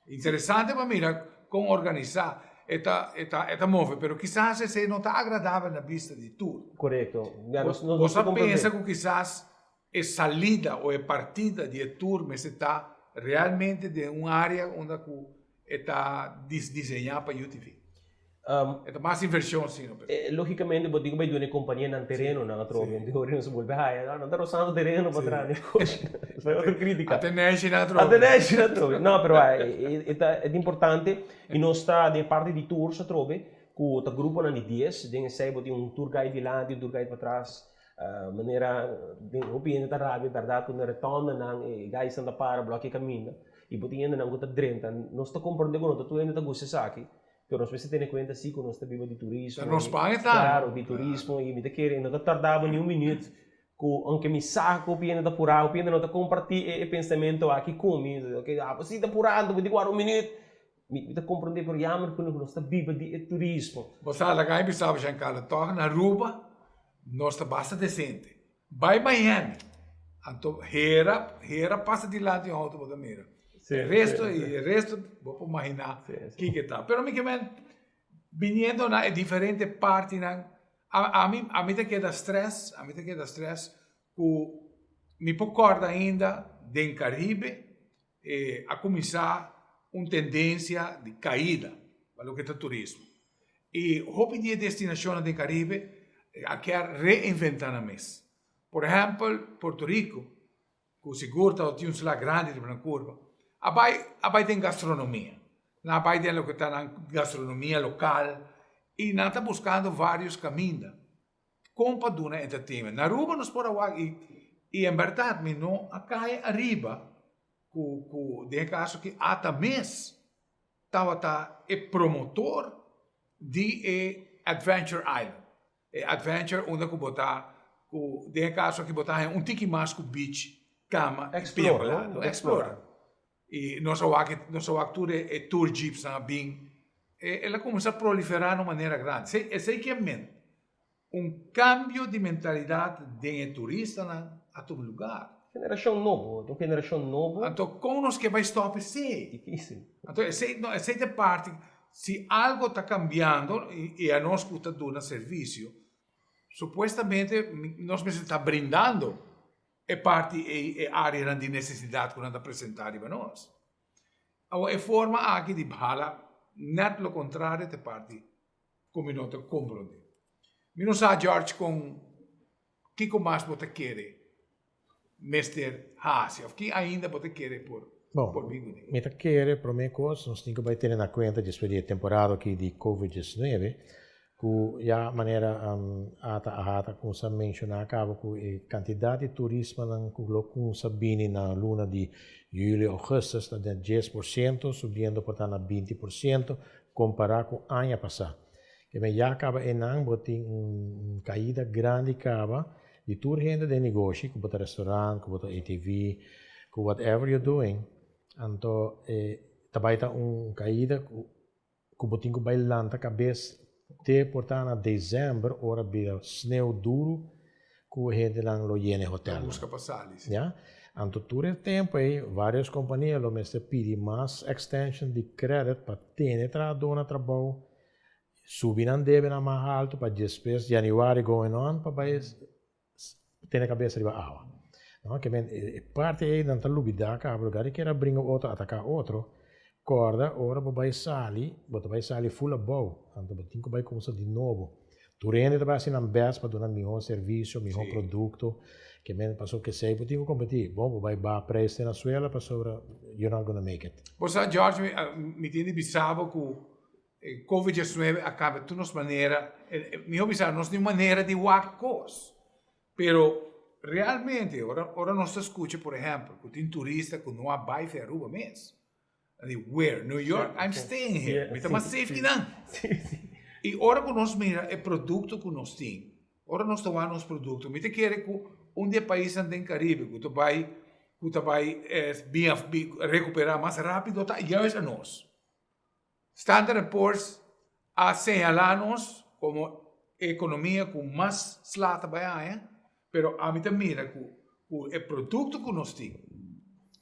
Interesante pa mira kon organisá e ta e ta e ta move, pero kisas esei no ta agradabel na bista di tur. Korekto. Ya, nos, nos, nos Bo ta pensa ku kisas e salida o e partida di e tur mester ta realmente den un área unda ku e ta diseñá pa UTV? E ta mas inversion si no? Logicamente bo tin ku bai duna e kompania nan terenonan atrobe. Anto ora nos bolbe haya, nan ta rosando tereno pa traha negoshi. Esei otro kritika. A teneshi nan atrobe. A teneshi nan atrobe. No, pero e ta importante i nos ta den e parti di tours atrobe ku ta gruponan di dies. Den esei bo tin un tour guide dilanti, un tour guide patras. Manera den hopi hende ta rabia bèrdat ku na retondanan e guysnan ta para blòkia e kaminda i bo tin hendenan ku ta drenta. Nos ta komprende ku no ta tur hende ta gusta esaki. Pero nos mester tene kuenta si ku nos ta biba di turismo. Ta nos paña tambe. Klaro, di turismo i mi ta kere no ta tarda bo ni un minüt ku aunke mi sa ku hopi hende ta purá, hopi hende no ta kompartí e pensamentu aki ku mi. Oke, abo si ta purá anto bo tin ku wara un minüt. Mi ta komprondé pero yamer ku nos ta biba di e turismo. Bo sa laga mi bisa bo Giancarlo, tòg na Aruba nos ta basta desente. Bai Miami, anto hera hera pasa dilanti un auto bo ta mira. E resto e resto bo por maginá kiko ta. Pero mi ke men biniendo na e diferente partinan ami ami ta keda stress, ami ta keda stress ku mi por kòrda ainda den Caribe e a kuminsá un tendensia di kaida pa loke ta turismo. I hopi di e destinashonnan den Karibe a kier reinventá nan mes. Por ehèmpel, Puerto Rico, ku sigur tabata tin un sla grandi riba nan kurba. A bai a bai den gastronomia. Nan a bai den loke ta nan gastronomia lokal i nan ta buskando vários kaminda kon pa duna entertainment. Na Aruba nos por a wak i i en bèrdat mi no a kai ariba ku ku den e kaso aki ata mes tabata e promotor di e Adventure Island. E adventure unda ku bo ta ku den e kaso aki bo ta haña un tiki mas ku beach, kama i pia Explora, balado. no? Explora. I nos a wak nos a wak tur e e tour jeeps nan a bin. E el a kuminsá proliferá na un manera grandi. Esei esei ke men un kambio di mentalidat den e turistanan a tuma lugar. Generashon nobo, un generashon nobo. Anto kon nos ke bai stòp esei? Difísil. Anto esei no esei ta e parti Si algo ta cambiando y a nos cu ta duna servicio, supuestamente nos mester ta brindando e parti ey, e areanan di necesidad cu nan ta presenta riba nos. Awor e forma aki di bhala net lo contrario ta e parti cu mi no ta comprende. Mi no sa George con kico mas bo ta kere mester hasi of ki ainda bo ta kere por Bon, bin kuné? mi ta kere promé kos nos tin ku bai tene na kuenta despues di e temporada aki di Covid 19 ku ya manera ata a kumsa menshoná kaba ku e kantidat di turismanan ku lo kumsa bini na luna di yüli ougùstus ta den 10% subiendo por ta na 20% kompará ku aña pasá. Keme ya kaba einan bo tin un kaida grandi kaba Di tur hende den negoshi, ku bo ta restaurant, ku bo ta ATV, ku whatever you're doing, anto e ta bai ta un kaida ku ku bo tin ku bai lanta kabes te por ta na december ora bira sneu duru ku hendenan lo yena e Ta hotelnan. buska pa sali, si. Ya. Anto tur e tempu ei varios kompania lo mester pidi mas extension di credit pa tene trahadó na trabou Subi nan debenan mas haltu pa despues januari going on pa bai tene kabes riba awa. No, ke men e parti ei nan ta lubida kaba lugar di kere bringa otro ataka otro, korda ora bo bai sali bo ta bai sali full abou, anto bo tin ku bai kumsa di nobo. Tur hende ta bai hasi nan best pa duna miho servisio, miho produkto, ke men pasobra kesei bo tin ku kompetí. Bon bo bai baha preis te na suela pasobra you're not gonna make it. Bo sa George mi tin di bisa bo ku E Covid 19 a kambia tur nos manera, mihó bisa nos tin manera di wak kos. Pero realmente ora ora nos ta skucha por ehèmpel ku tin turista ku no a bai fi Aruba mes, nan di where? New York? I'm staying here, mi ta mas safe ki nan. I ora ku nos mira e produkto ku nos tin, ora nos ta wak nos produkto, mi ta kere ku un di e paisnan den Karibe ku ta bai ku ta bai bin rekuperá mas rápido ta juist anos. Standard and Poor's a señalá nos komo e ekonomia ku mas sla ta bai haña, pero ami ta mira ku ku e produkto ku nos tin,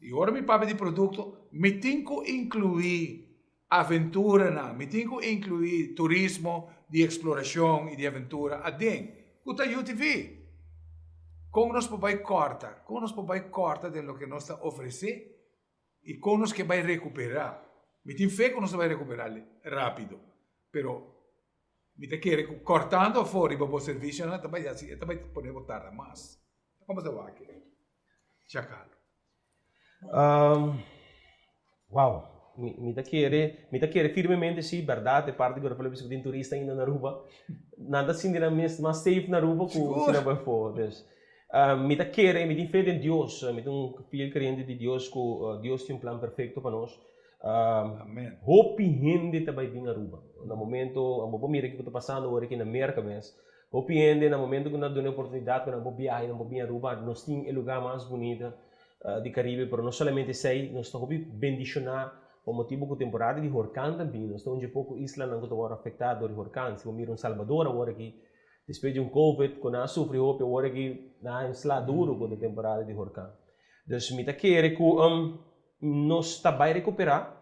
i ora mi papia di produkto mi tin ku inkluí aventuranan, mi tin ku inkluí turismo di eksplorashon i di aventura aden, ku ta UTV. Kon nos por bai kòrta? Kon nos por bai kòrta den loke nos ta ofresé? I kon nos ke bai rekuperá? Mi tin fe ku nos ta bai rekuperá rápido, pero mi ta kere ku kòrtando afó riba bo servisionan ta bai hasi, e ta bai pone bo tarda mas. Kon bo ta wak aki, Giancarlo? Wow, mi ta kere, mi ta kere firmemente si, bèrdat, e parti ku Rafael a bisa ku tin turista ainda na Aruba, nan ta sinti nan mes mas safe na Aruba ku si nan bai afó. Dus, Mi ta kere, mi tin fe den Dios, mi ta un fiel creyente di Dios ku Dios tin un plan perfecto pa nos. Amen. Hopi hende ta bai bin Aruba. Na momento, bo por mira kiko ta pasando awor aki na Merca mes. Hopi hende na momento ku nan duna e oportunidat ku nan por biaha i nan por bin Aruba, nos tin e lugar mas bunita di Caribe, pero no solamente esei, nos ta hopi bendiciona pa motibu ku temporada di horkan ta bin. Nos ta un dje poko islanan ku ta wòrdu afektá dor di horkan. Si bo mira un Salvador awor aki, Despues di un covid ku nan a sufri hopi awor aki nan a sla duru ku e temporada di horkan. Dus mi ta kere ku nos ta bai rekuperá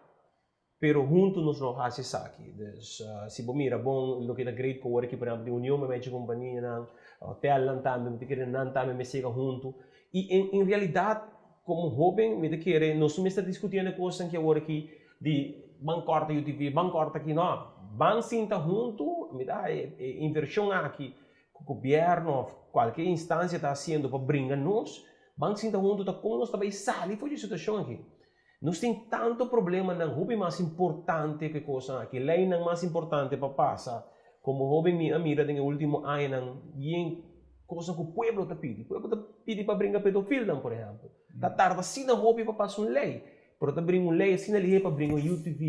pero huntu nos lo hasi esaki. Dus si bo mira bon loke ta great ku awor aki por ehempel di union mei mechi kompanianan, hotelnan tambe mi ta kere nan tambe mester yega huntu. I en realidat komo hoben mi ta kere nos no mester diskutiendo e kosnan ki awor aki di ban kòrta UTV, ban kòrta aki, no. Ban sinta huntu, mi ta haña e invershon aki ku gobièrnu òf kualke instansia ta hasiendo pa bringa nos, ban sinta huntu ta kon nos ta bai sali for di e situashon aki. Nos tin tanto problemanan hopi mas importante ku e kosnan aki, leinan mas importante pa pasa. Komo hoben mi a mira den e ultimo añanan yen kosnan ku pueblo ta pidi. Pueblo ta pidi pa bringa pedofilnan, por ehèmpel. Ta tarda asina hopi pa pasa un lei, pero ta bringa un lei asina lihé pa bringa un UTV.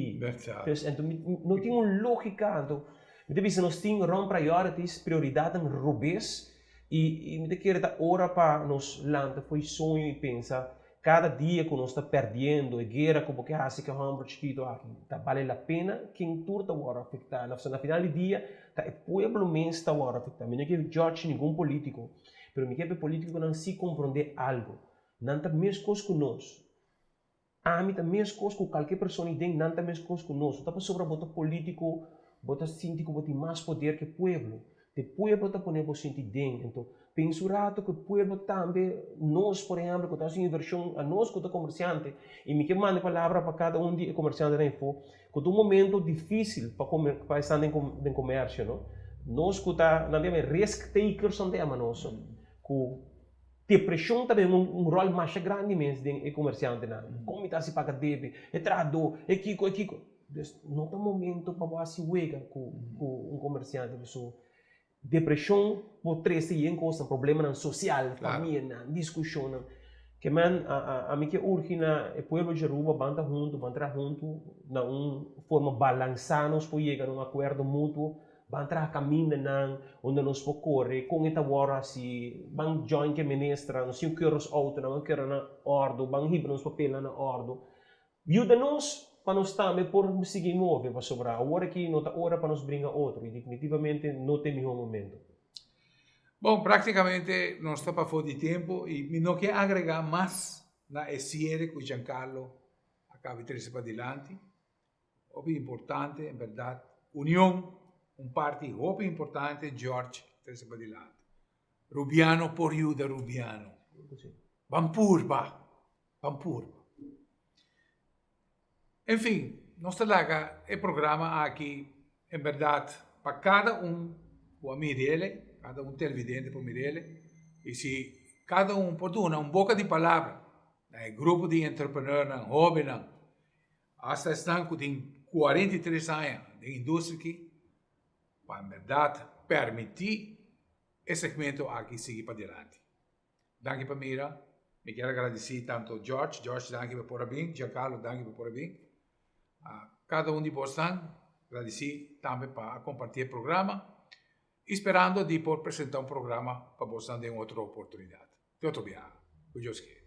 Dus anto no tin un lógika. Anto mi ta bisa nos tin wrong priorities, prioridatnan robes, i mi ta kere ta ora pa nos lanta fo'i soño i pensa Kada dia ku nos ta pèrdiendo e guera ku bo ke hasi ku e hòmber chikitu aki, ta bale la pena? Ken tur ta wòrdu afektá? Na na final di dia ta e pueblo mes ta wòrdu afektá. Mi no ke judge ningun polítiko, pero mi ke pa e polítikonan sí komprondé algu. Nan ta meskos ku nos. Ami ta meskos ku kalke persona i den nan ta meskos ku nos. No ta pasobra bo ta polítiko bo ta sinti ku bo tin mas poder ku e pueblo. Te pueblo ta pone bo sinti den. Enton, pensa un rato ku e pueblo tambe, nos por ehempel ku ta hasi un invershon, anos ku ta komersiante, i mi ke manda e palabra pa kada un di e komersiantenan afó, ku ta un momento difisil pa pa esnan den den komersio, no. Nos ku ta, nan ta yama e risk takers nan ta yama nos, ku depreshon ta bini un ròl masha grandi mes den e komersiantenan. Kon mi ta hasi paga debe, e trahadó, e kiko, e kiko. Dus no ta momento pa bo hasi wega ku un komersiante pasobra depreshon por trese yen kosnan, problemanan sosial, famianan, diskushonnan. Ke men ami ke urgi na e pueblo di Aruba ban ta huntu, ban traha huntu na un forma balansá nos por yega na un akuerdo mutuo, ban traha kamindanan unda nos por kore, kon e ta wòrdu hasi, ban join ku e ministernan, nos tin ku kere nos outonan, ban kere nan na òrdu, ban hiba nos papelnan na òrdu. Yuda nos pa nos tambe por sigui move, pasobra awor aki no ta ora pa nos bringa otro y definitivamente no ta e miho momento. Bon, práktikamente nos ta pafó di tempu i mi no ke agregá mas na e siere ku Giancarlo a kaba di trese padilanti. Hopi importante, en bèrdat. Union, un parti hopi importante George a trese padilanti. Rubiano por yuda Rubiano. Ban purba. Ban purba. En fin, nos ta laga e programa aki en berdad pa cada un cu a mir'ele, cada un televidente por mir'ele, y si cada un por duna un boca di palabra na e grupo di entrepreneurnan, hobennan, hasta esnan cu tin 43 aña den industria aki, pa en berdad permiti e segmento aki sigui padilanti. Danki pa mira. Mi kier a gradisí tanto George, George danki pa por a bin, Giancarlo danki pa por a bin. Kada un di bosnan gradisí tambe pa a kompartí e programa i sperando di por presentá un programa pa bosnan den otro oportunidat. Te otro biaha. Ku Dios kere.